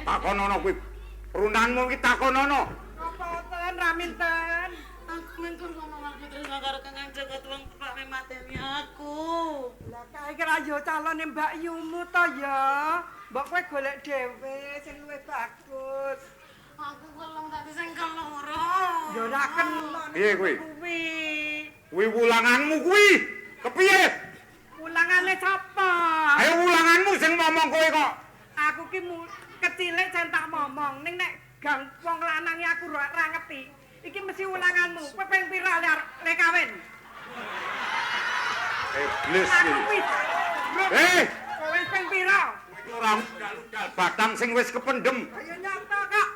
Takonono kuwi. Runanmu iki takonono. Apa ten Raminten? Aku mengkur ngomong aku tresno karo Kakang Joko Tuwa Pak mateni aku. Lah kae ki ra yo calone Mbak Yumu to ya. Mbok kowe golek dhewe sing luwih bagus. Aku kelong dadi sing keloro. Ya ora kena. Piye kuwi? Kuwi. Kuwi wulanganmu kuwi. Kepiye? Wulangane sapa? Ayo wulanganmu sing ngomong kowe kok. Aku ki kecilik sing tak momong ning nek gang wong lanang aku ora ngerti. Iki mesti ulanganmu. Kowe ping pira le kawin? Iblis Aku iki. kuwi. Kowe ping pira? Iki ora ludal-ludal batang sing wis kependem. Ayo nyata kok.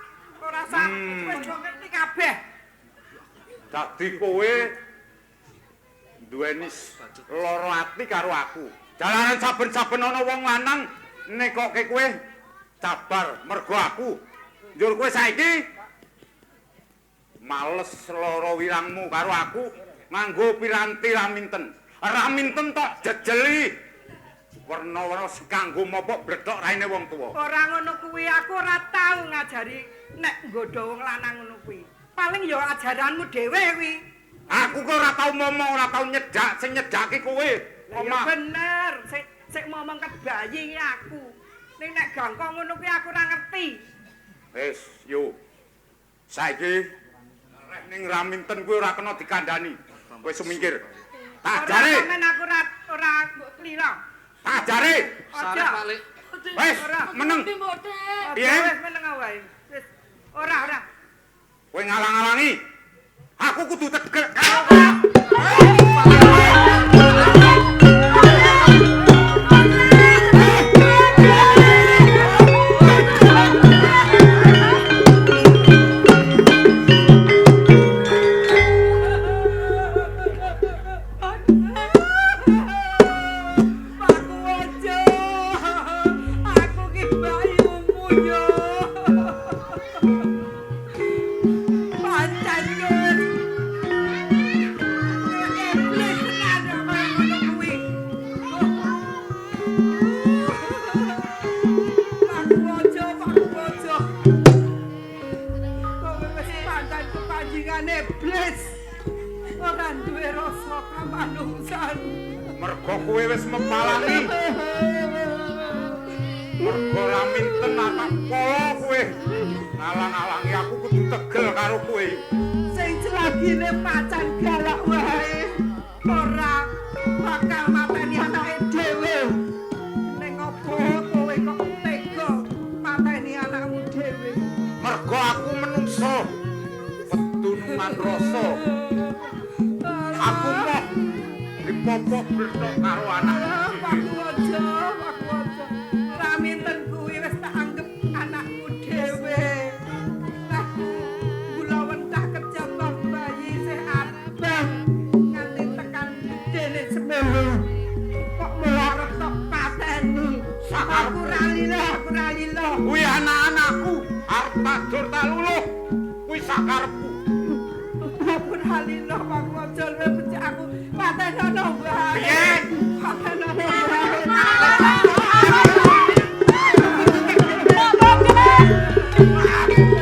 Ora usah wis do ngerti kabeh. Dadi kowe duweni lara ati karo aku. Jalaran saben-saben ana wong lanang nekokke kowe sabar mergo aku. Njur kowe saiki males lara wirangmu karo aku nganggo piranti Raminten. Raminten tok jejeli werna-werna kanggo mopok bledhok raine wong tuwa. Ora ngono kuwi, aku ora tau ngajari nek nggodha wong lanang ngono kuwi. Paling ya ajaranmu dhewe kuwi. Aku kok ora tau momong, ora tau nyedak, sing nyedaki kowe. Lah ya bener, sik sik momong ket bayi aku. Ning nek gangkong ngono kuwi aku ora ngerti. Wis, yo. Saiki reh ning Raminten kuwi ora kena dikandani. Kowe sumingkir. Tak Ora jare, sampean aku ora ora lila. tak jare. Aja. Wis, meneng. Piye? Wis meneng wae. Wis ora ora. Kowe ngalang-alangi. Aku kudu tegel karo Aku aja. Aku ki bayumu yo. Pancen wis. Iblis tenan yo kaya ngono kuwi. Aku aja, aku aja. Kowe wis pancen kepanjingan iblis. Ora duwe rasa kamanungsan. Mergo kowe wis mepalangi. Mergo Raminten anak polo kowe. Ngalang-alangi aku kudu tegel karo kowe. Sing selagine macan galak wae ora bakal mateni anake dhewe. Ning opo kowe kok tega mateni anakmu dhewe? Mergo aku menungso pedunungan rasa. Aku moh dipopok blethok karo anakku dhewe. Aku aja, aku aja. Raminten kuwi wis tak anggep anakku dhewe. Lah gula wentah kejabah bayi sih abang nganti tekan gedene semene. Kok malah arep tok pateni. Aku ra lila, aku ra lila. Kuwi anak-anakku arep tajur tak luluh. Kuwi sakarepku. Aku ra lila, aku aja luwih becik aku patenono wae. Piye? Patenono wae. Aku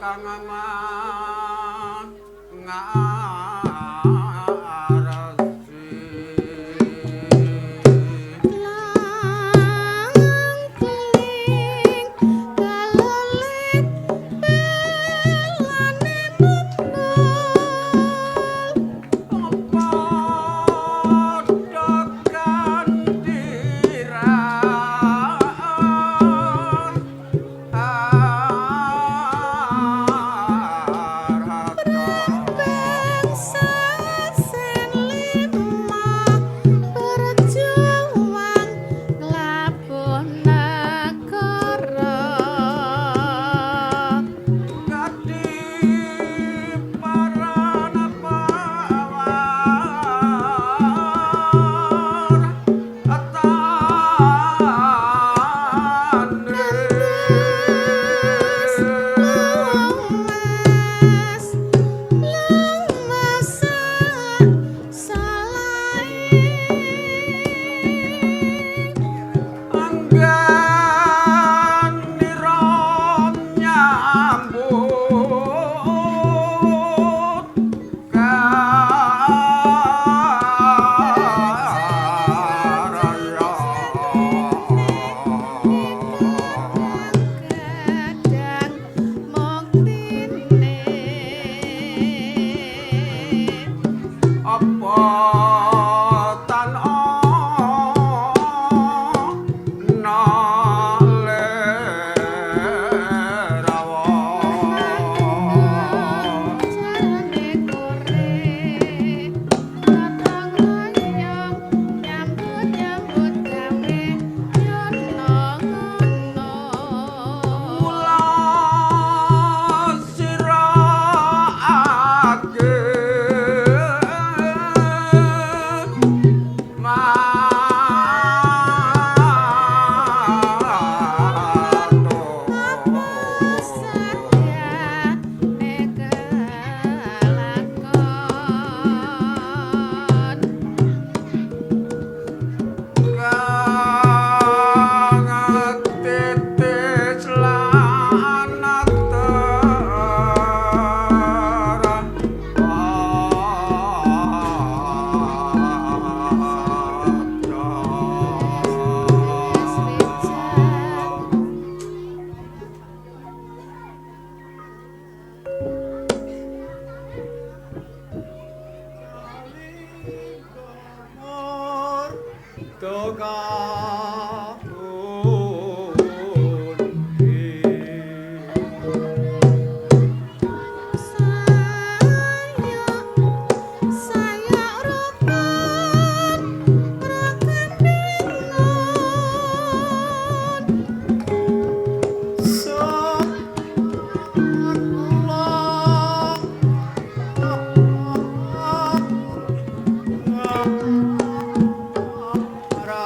kang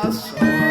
Rasa.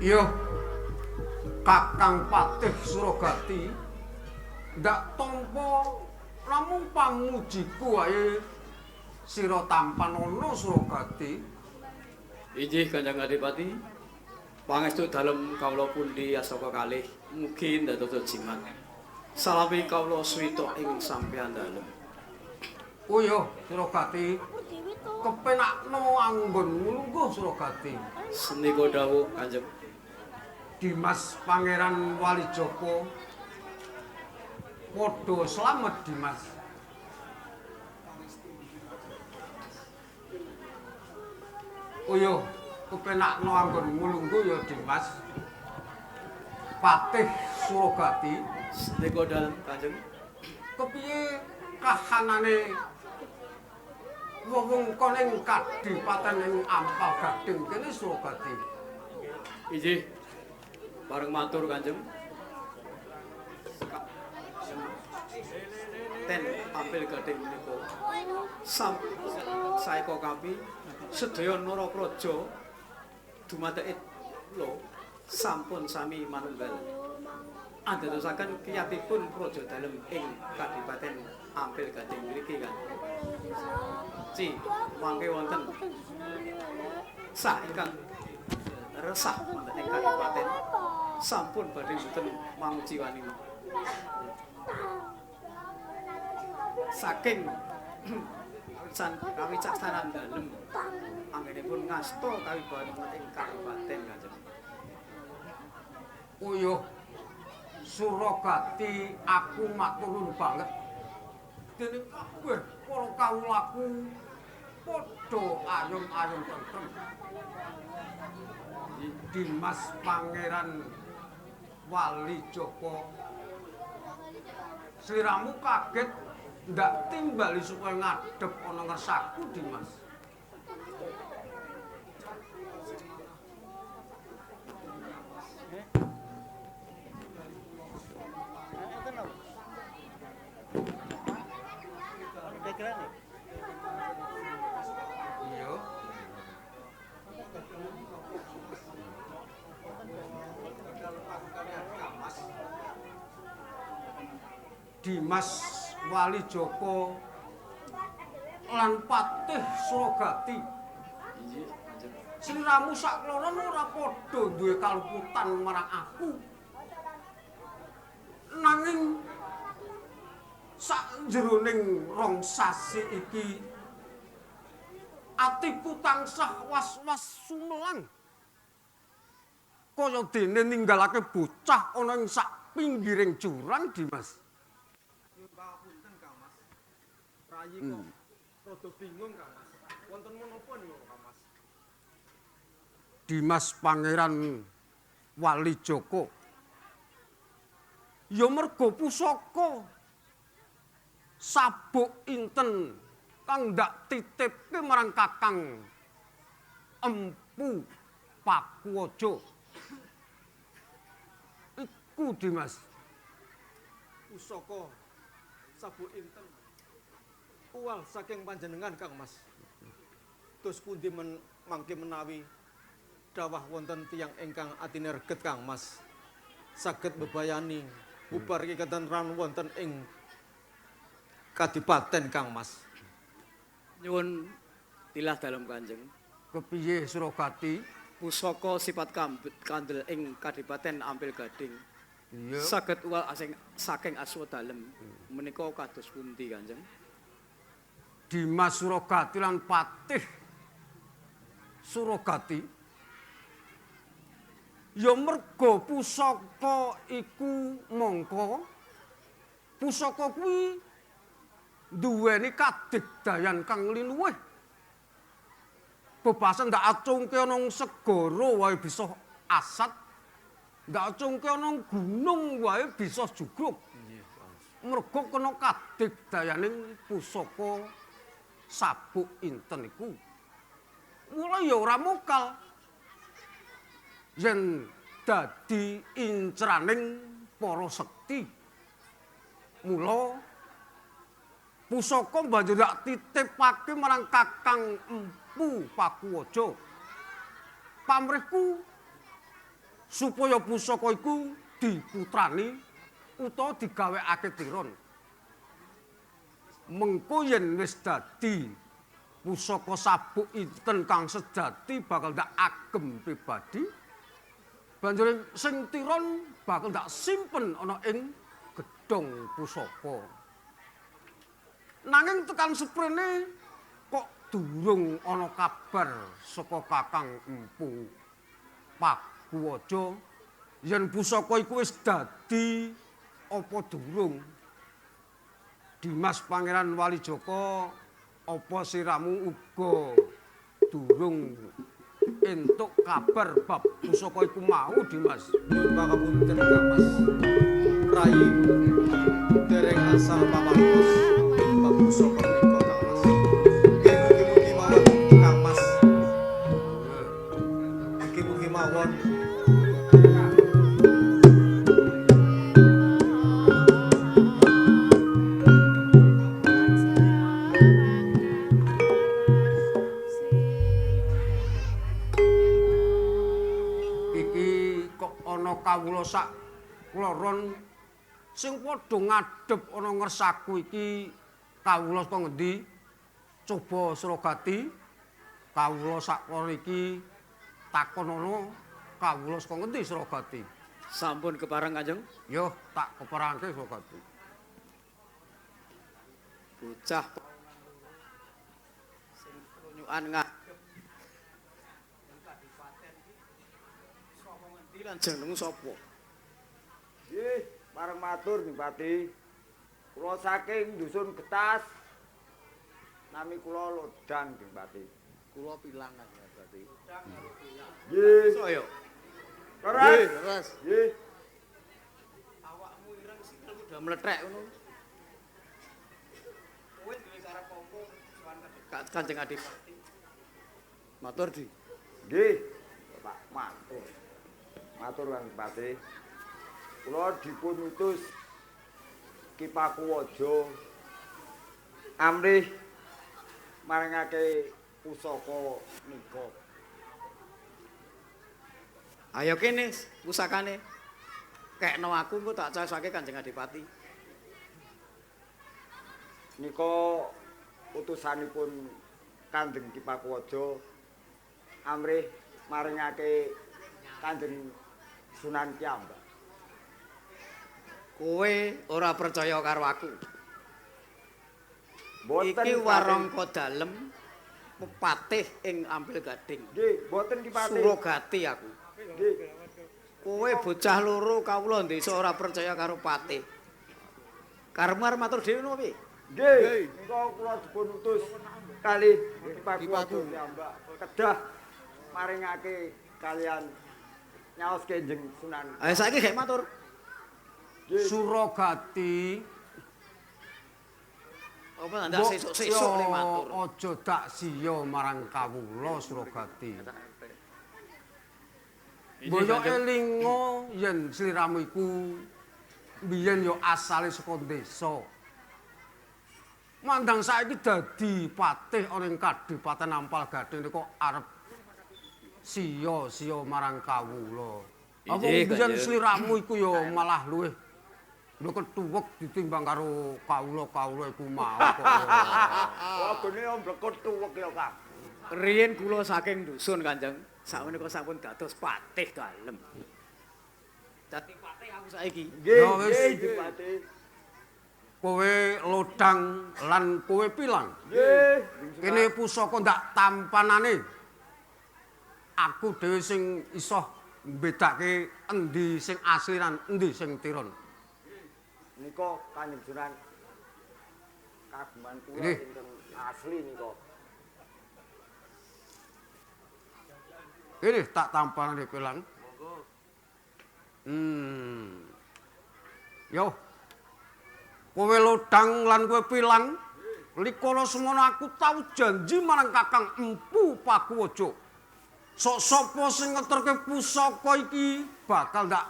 Iya. Kakang Patih Suragati ndak tampa namung pamujiku wae sira tampanana Suragati. Inggih Kanjeng Adipati. Pangestu dalem kawula pundi astaka kalih mugi ndadosa jimat. Salami kawula suwita ing sampeyan dalem. Oh iya Suragati. Kepenakno anggonmu lungguh Suragati. Senika dawuh Kanjeng. Dimas Pangeran Walijoko padha slamet Dimas. Oh iya, kepenakno anggonmu lungguh ya Dimas. Patih Suragati. Senika dalem Kanjeng. Kepiye kahanane wewengkon ing kadipaten ing Ampal Gading kene Suragati? Inggih. Bareng matur Kanjeng. Ten Ampel Gading menika saeka kapi sedaya narapraja dumateke kula sampun sami manunggal. Andadosaken kiyatipun praja dalem ing Kadipaten Ampel Gading mriki kan. Ci mangke wonten sah ingkang resah wonten ing kadipaten sampun badhe mboten manguciwani. Saking san kawicaksanan dalem anggenipun ngasta kawibawan wonten ing kadipaten Kanjeng. Uyuh Suragati aku matur nuwun banget. Dening kabeh para kawulaku padha ayom-ayom tentrem. Dimas Pangeran Walijoko sliramu kaget ndak timbali supaya ngadep ana ngersaku Dimas. Iya. Dimas Walijoko lan Patih Suragati. Sliramu sakloron ora padha duwe kaluputan marang aku. Nanging sakjroning rong sasi iki atiku tansah was-was sumelang. Kaya dene ninggalake bocah ana ing sak pinggiring jurang Dimas. Pangapunten Kang Mas. Rayi kok rada bingung Kang Mas. Wonten menapa niku Kang Mas? Dimas Pangeran Walijoko. Ya mergo pusaka sabuk inten kang ndak titipke marang Kakang Empu Pakuwaja. Iku Dimas. Pusaka sabuk inten uwal saking panjenengan Kang Mas. Terus pundi mangke menawi dawah wonten tiyang ingkang atine reget Kang Mas. Saged bebayani bubar ketentran wonten ing kadipaten Kang Mas. Nyuwun tilah dalem Kanjeng. Kepiye Suragati? Pusaka sifat kandel ing Kadipaten Ampel Gading. Iya. Saged uwal asing saking aswa dalem menika kados pundi Kanjeng? Dimas Suragati lan Patih Suragati ya mergo pusaka iku mongko pusaka kuwi duweni kadigdayan kang liluwih. Bebasan ndak acungke ana segara wae bisa asat, ndak acungke ana gunung wae bisa jugruk. Mergo kena kadigdayaning pusaka sabuk inten iku. Mula ya ora mokal yen dadi incraning para sekti. Mula pusaka banjur dak titipake marang Kakang Empu Pakuwaja. Pamrihku Supaya pusaka iku diputrani utawa digawekake tiron. Mengko yen wis dadi pusaka sabuk inten kang sejati bakal ndak agem pribadi. Banjur sing tiron bakal ndak simpen ana ing gedhong pusaka. Nanging tekan seprene kok durung ana kabar saka Kakang Empu Pakuwaja yen pusaka iku wis dadi apa durung. Dimas Pangeran Walijaka, apa siramu uga durung entuk kabar bab pusaka iku mau, Dimas? Nyuwun pangapunten Kang Mas. Rai dereng asal pawartos bab pusaka menika Kang Mas. Nggih mugi-mugi mawon Kang Mas. Mugi-mugi mawon. Kawula sak kloron sing padha ngadhep ana ngersaku iki kawula saka ngendi? Coba Suragati, kawula sak kloron iki takon ana kawula saka ngendi Suragati? Sampun kepareng Kanjeng? Yo, tak keparengke Suragati. Bocah sing klunyukan ngadhep kadipaten iki saka ngendi lan jenengmu sapa? Nggih, pareng matur Bupati. Kula saking dusun Getas. Nami kula Lodang Bupati. Kula pilang kan berarti. Nggih. Iso yo. Leres. Leres. Nggih. Awakmu ireng sikil udah mlethek ngono. Kowe duwe karep apa sowan Kanjeng Adipati? Matur Di. Nggih, Pak, matur. Matur Kang Bupati. Kula dipun utus Ki Pakuwaja amrih maringake pusaka nika. Ayo kene pusakane. Kekno aku engko tak cayosake Kanjeng Adipati. Nika utusanipun Kanjeng Ki Pakuwaja amrih maringake Kanjeng Sunan Kiyambak. Kowe ora percaya karo aku. Mboten iki warangka dalem pepatih ing Ampel Gading. Nggih, mboten Ki Patih. Surogati aku. Nggih. Kowe bocah loro kawula desa ora percaya karo patih. Karepmu arep matur dhewe napa piye? Nggih, nika kula dipun utus kalih Ki Pakuwaja piyambak kedah maringake kalian nyaos Kanjeng Sunan. Ayo saiki gek matur. Surogati apa ndak sesuk-sesuk le matur. Aja dak siya marang kawula Surogati. Mbok elinga yen sliramu iku biyen ya asale saka desa. Mandang saiki dadi patih ana ing Kadipaten Ampal Gading kok arep siya-siya marang kawula. Apa biyen sliramu iku ya malah luwih lho ketuwek ditimbang karo kawula-kawula iku mau kok. Wagone omblekut tuwek ya, Kang. Riyin kula saking dusun, Kanjeng. Sakmenika sampun dados patih dalem. Dadi patih aku saiki. Nggih, nggih, Patih. Kowe lodang lan kowe pilang. Nggih. Kene pusaka ndak tampanane. Aku dhewe sing iso mbedake endi sing asli lan endi sing tiron. Nika Kanjeng Sunan kagungan kula ingkang asli nika. Ini tak tampanane pilang. Monggo. Yo. Kowe lodang lan kowe pilang. Likana semono aku tau janji marang Kakang Empu Pakuwaja. Sok sapa sing ngeterke pusaka iki bakal ndak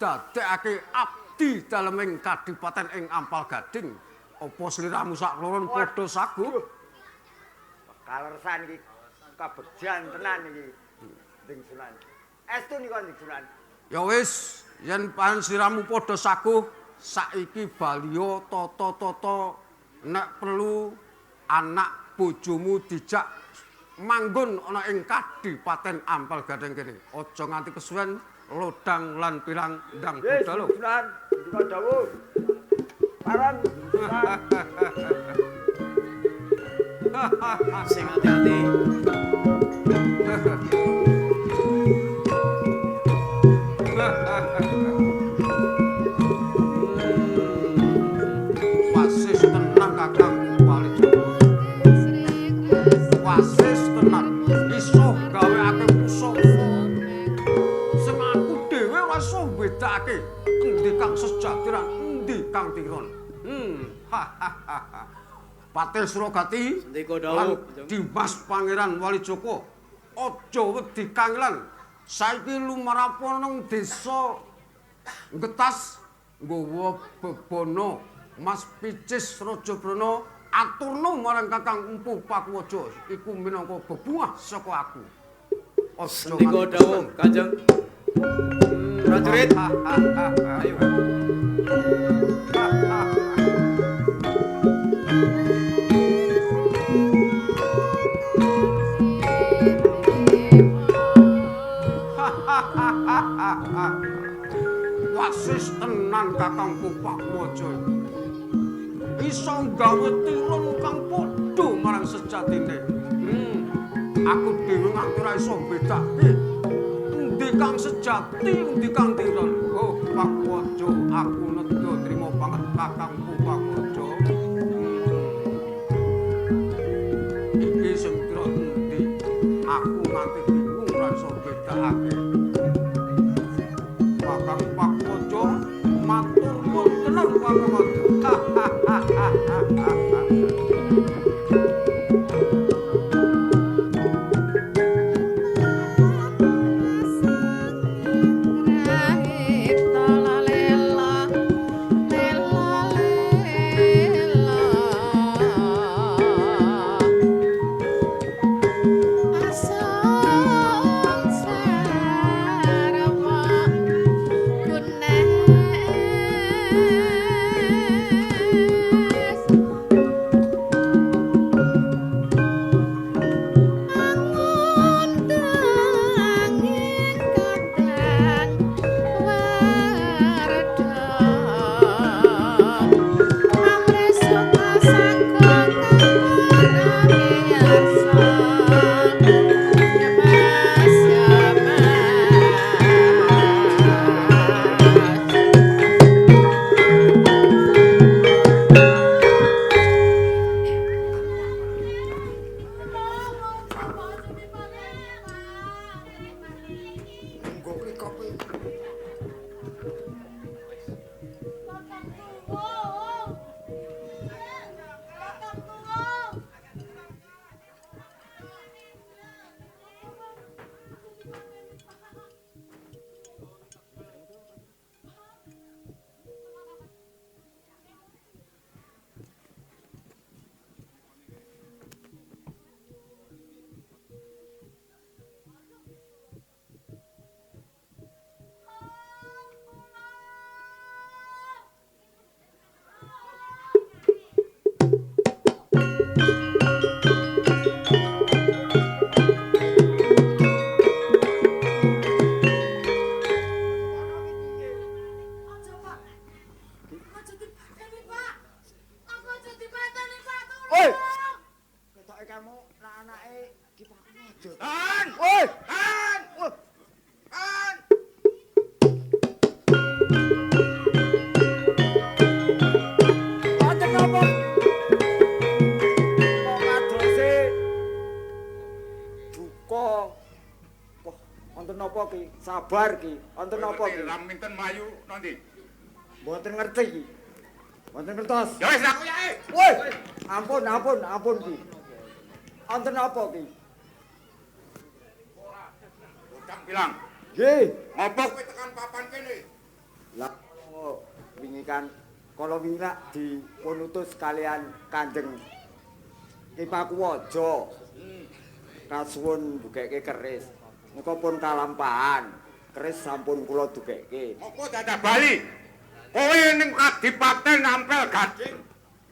dadekake abdi dalem ing kadipaten ing Ampal Gading. Apa sliramu sak loron padha saguh? Kalersan iki kabegjan tenan iki. Kanjeng Sunan. Estu nika Kanjeng Sunan. Ya wis, yen pan siramu padha saguh, saiki baliya tata-tata nek perlu anak bojomu dijak manggon ana ing Kadipaten Ampel Gading kene. Aja nganti kesuwen lodang lan pirang ndang budal lho. Sunan, ndika dawuh. Parang. Sing hati-hati. Wasis tenang Kakang Walijoko. Wasis tenang iso gaweake pusaka. Sing aku dhewe ora iso mbedakake endi kang sejati lan endi kang tiron. Patih Surogati Sendika dawuh, Dimas Pangeran Walijoko, aja wedi kangelan. Saiki lumarapa nang desa Getas nggawa bebana Mas Picis Rajabrana aturna marang Kakang Empu Pakuwaja iku minangka bebungah saka aku. Aja Sendika dawuh, Kanjeng. Prajurit, ayo. Wasis tenan Kakang Pakuwaja. Iso gawe tiron kang padha marang sejatine. Aku dhewe nganti ora iso mbedakake endi kang sejati, endi kang tiron. Oh, Pakuwaja, aku nedha trima banget Kakang Pakuwaja. Iki sing tiron endi? Aku nganti bingung ora iso mbedakake. Kakang Pakuwaja matur nuwun tenan Pakuwaja. Sabar ki, wonten napa ki? Raminten mayu nanti. Mboten ngerti ki. Mboten ngertos. Ya wis aku yae. Woi, ampun ampun ampun ki. Wonten napa ki? Bocah bilang. Nggih. Ngopo kowe tekan papan kene? Lah wingi kan kala wingi lak dipun utus kalian Kanjeng Ki Pakuwaja. Kasuwun mbugeke keris. Muga pun kalampahan. Keris sampun kula dugekke. Apa dadak bali? Kowe ning kadipaten nampel gading.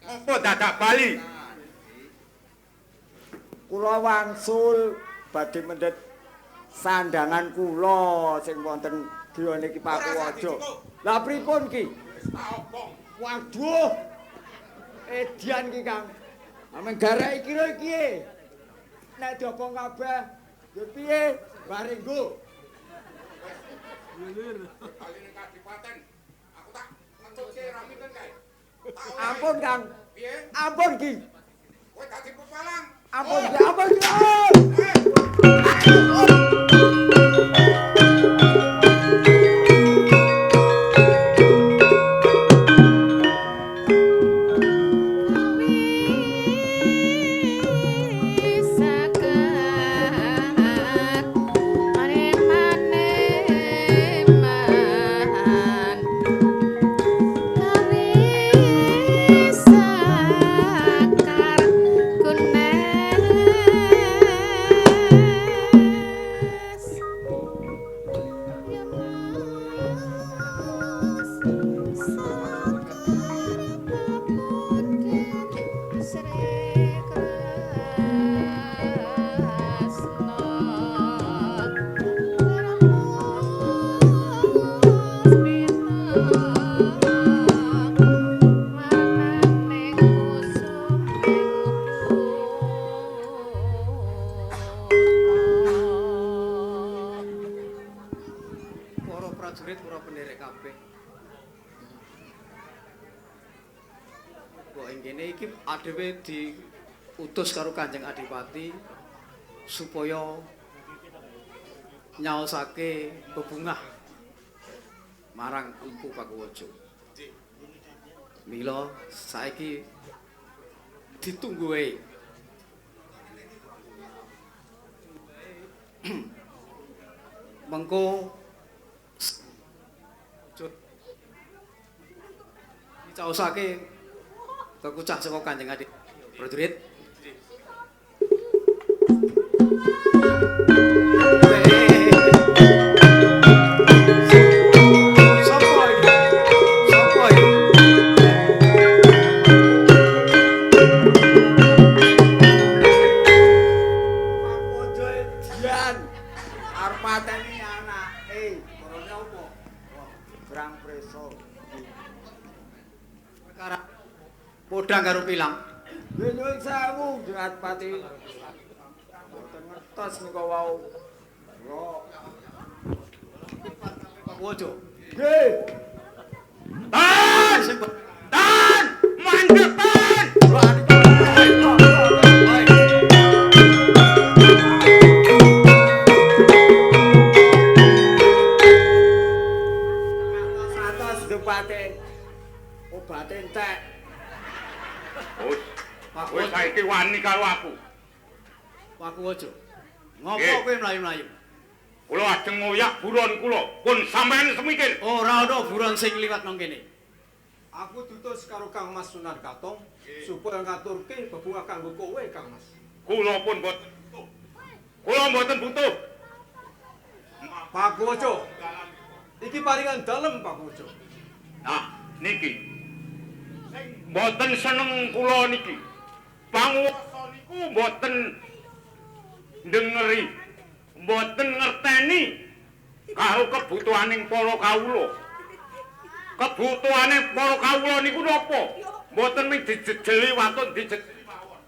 Apa dadak bali? Kula wangsul badhe mendhet sandangan kula sing wonten griyane Ki Pakuwaja. Lah pripun ki? Wis tak obong. Waduh. Edian ki, Kang. Ameng garek iki lho iki. Nek diobong kabeh, yo piye? Bareng nggo. Bali ning kadipaten. Aku tak ngetutke raminten kae. Ampun, Kang. Piye? Ampun ki. Kowe dadi pepalang. Ampun ki, ampun ki. Para prajurit, para penderek kabeh. Kok ing kene iki adewe diutus karo Kanjeng Adipati supaya nyaosake bebungah marang Empu Pakuwaja. Mila saiki ditunggu wae. Mengko dicaosake kekucah saka Kanjeng Adi prajurit. Sopo iki? Sopo iki? Pakuwaja edian. Arep mateni anake. Korone opo? Brang preso. Perkara podang karo pilang. Nggih nyuwun sewu Adipati. Mboten ngertos nika wau. Kula Pakuwaja. nggih. Tan! Tan! Mandek tan! Atos dupate. Obate entek. Wis, kowe saiki wani karo aku. Pakuwaja. Ngopo Nggih. kowe mlayu-mlayu? Kula ajeng ngoyak buron kula. Pun sampeyan semikir. Ora ana buron sing liwat nang kene. Aku diutus karo Kang Mas Sunan Katong supaya ngaturke bebungah kanggo kowe, Kang Mas. Kula pun mboten butuh. Kula mboten butuh. Pakuwaja. Iki paringan dalem Pakuwaja. Nah, niki. Sing mboten seneng kula niki. Panguwasa niku mboten ndengeri, mboten ngerteni karo kebutuhaning para kawula. Kebutuhane para kawula niku napa? Mboten mung dijejeli watun dijejeli mawon.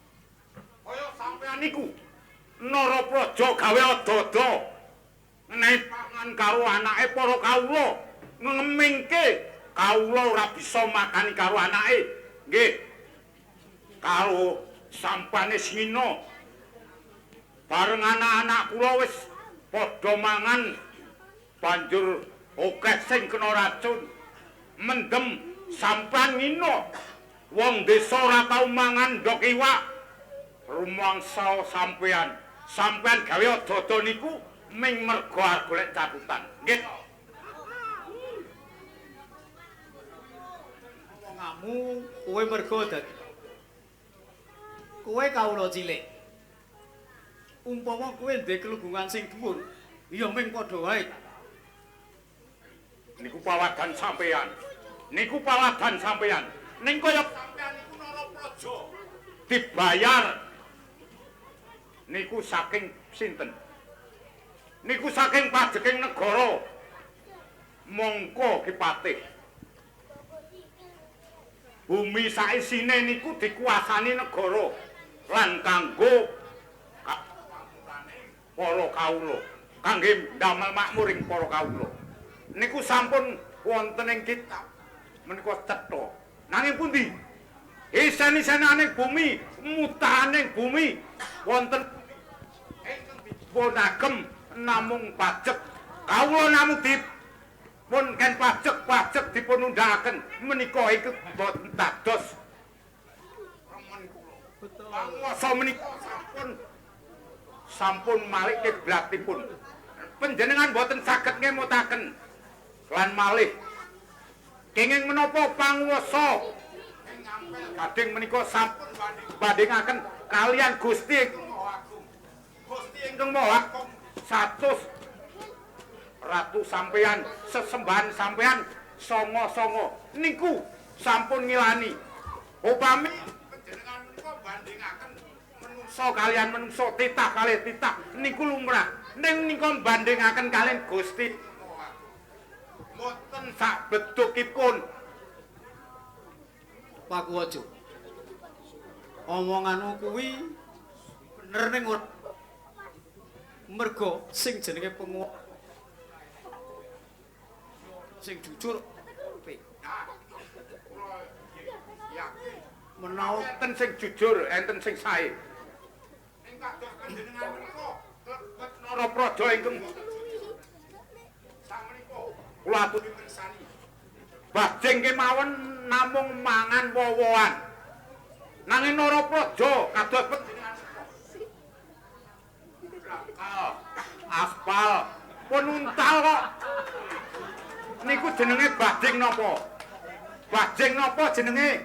Kaya sampeyan niku Narapraja gawe ada-ada ngenehi pangan karo anake para kawula, ngemingke kawula ora bisa makani karo anake. Nggih. Karo sampane singina. Bareng anak-anak kula wis padha mangan banjur akeh sing kena racun. Mendem sampean ngina. Wong desa ora tau mangan ndok iwak. Rumangsa sampean. Sampean gawe ada-ada niku ming mergo arep golek catutan. Nggih. Omonganmu kowe mergo dadi kowe kawula cilik. Umpama kowe ndek kelungguhan sing dhuwur, ya ming padha wae. Niku pawadan sampeyan. Niku pawadan sampeyan. Ning kaya sampeyan niku Narapraja dibayar niku saking sinten? Niku saking pajeking negara. Mongko Ki Patih. Bumi saisine niku dikuasani negara lan kanggo para kawula, kangge ndamel makmur ing para kawula. Niku sampun wonten ing kitab menika cetha. Nanging pundi? Isen-isenane bumi, mutahaning bumi wonten ingkang dipunagem namung pajek. Kawula namung dipun ken pajek-pajek dipun undhakaken menika ingkang boten dados remen kula. Panguwasa menika sampun malik kiblatipun. Panjenengan boten saged ngemutaken lan malih kenging menapa panguwasa Gading menika sampun bandingaken kalian Gusti ingkang Maha Agung. Gusti ingkang Maha Agung 100 ratu sampeyan, sesembahan sampeyan songo-songo niku sampun ngilani. Upami panjenengan menika bandingaken menungso kalian menungso, titah kalih titah niku lumrah. Ning nika bandingaken kalian Gusti Maha Agung. Mboten sak bedukipun. Pakuwajo. Omonganmu kuwi bener ning ora. Mergo sing jenenge penguasa sing jujur apik. Menawa enten sing jujur, enten sing sae. Ning kados panjenengan menika klebet Narapraja ingkang samenika kula aturi mirsani. Bajing kemawon namung mangan woh-wohan. Nanging Narapraja kados panjenengan aspal pun untal kok. Niku jenenge bajing napa? Bajing napa jenenge?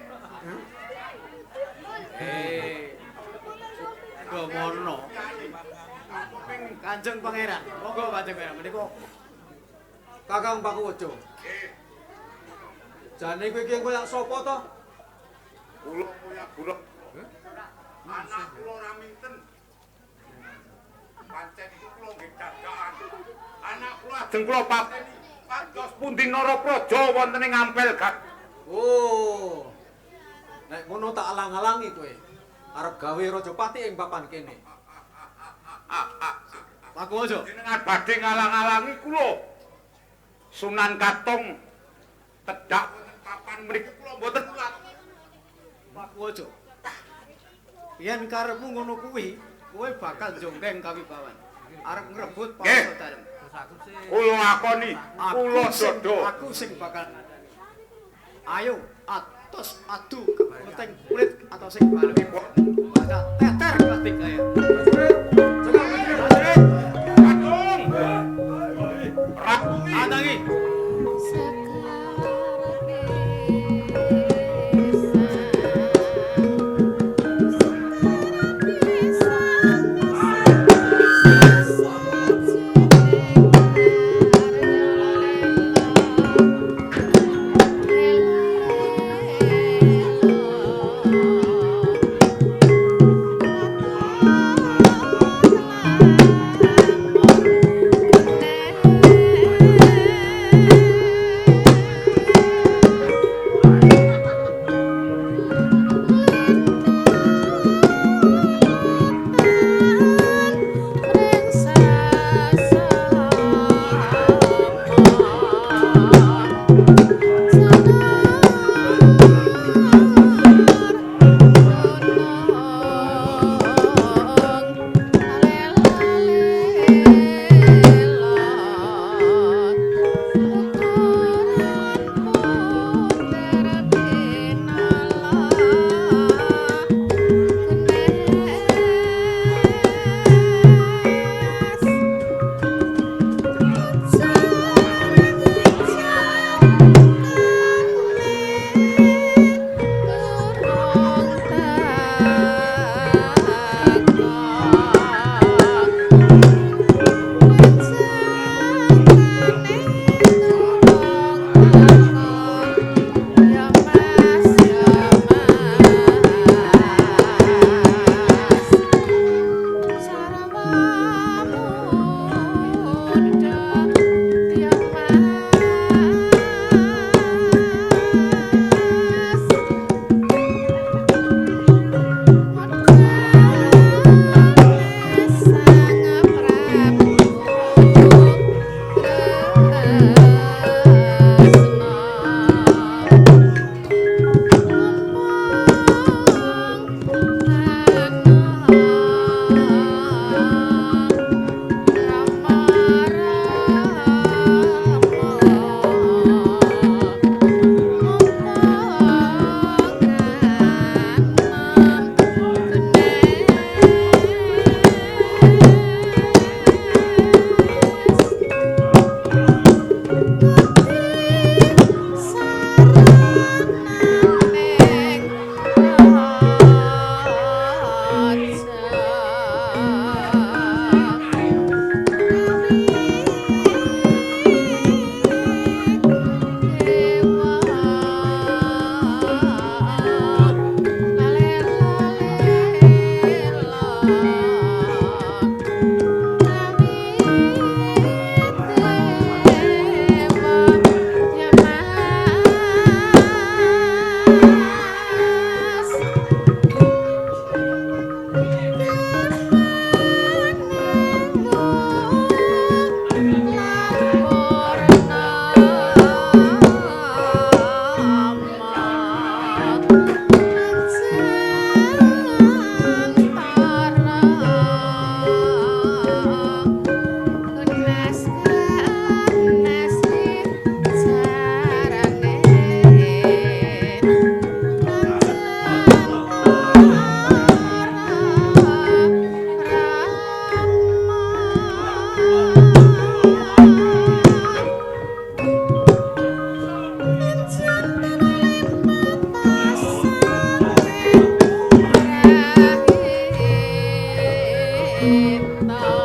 Gomono. Kanjeng Pangeran. Monggo Kanjeng Pangeran menika. Kakang Pakuwajo. Jane kowe iki koyo sapa to? Kula koyo bulek. Anak kula ora minten. Pancen iku kula nggih dadakan. Anak kula ajeng kula pateni. Pados pundi Narapraja wonten ing Ampel Gat. Oh. Nek ngono tak alang-alangi kowe. Arep gawe rajapati ing papan kene. Pakuwajo. Jenengan badhe ngalang-alangi kula. Sunan Katong tedhak wonten papan mriki kula mboten ulat. Pakuwajo. Yen karepmu ngono kuwi, kowe bakal jongkeng kawibawan. Arep ngrebut panguwasa dalem. Kula akoni, kula dodo. Aku sing bakal. Ayo atos adu kekuatan kulit atau sing balung. Bakal teter plastik kaya. Kakung. Rapi. Atangi. Thank you. Rama.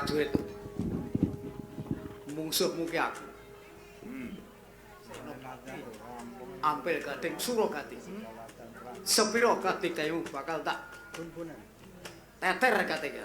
Prajurit. Mungsuhmu ki aku. Ampil Gading Surogati. Sepiro kadigdayamu bakal tak teter kating.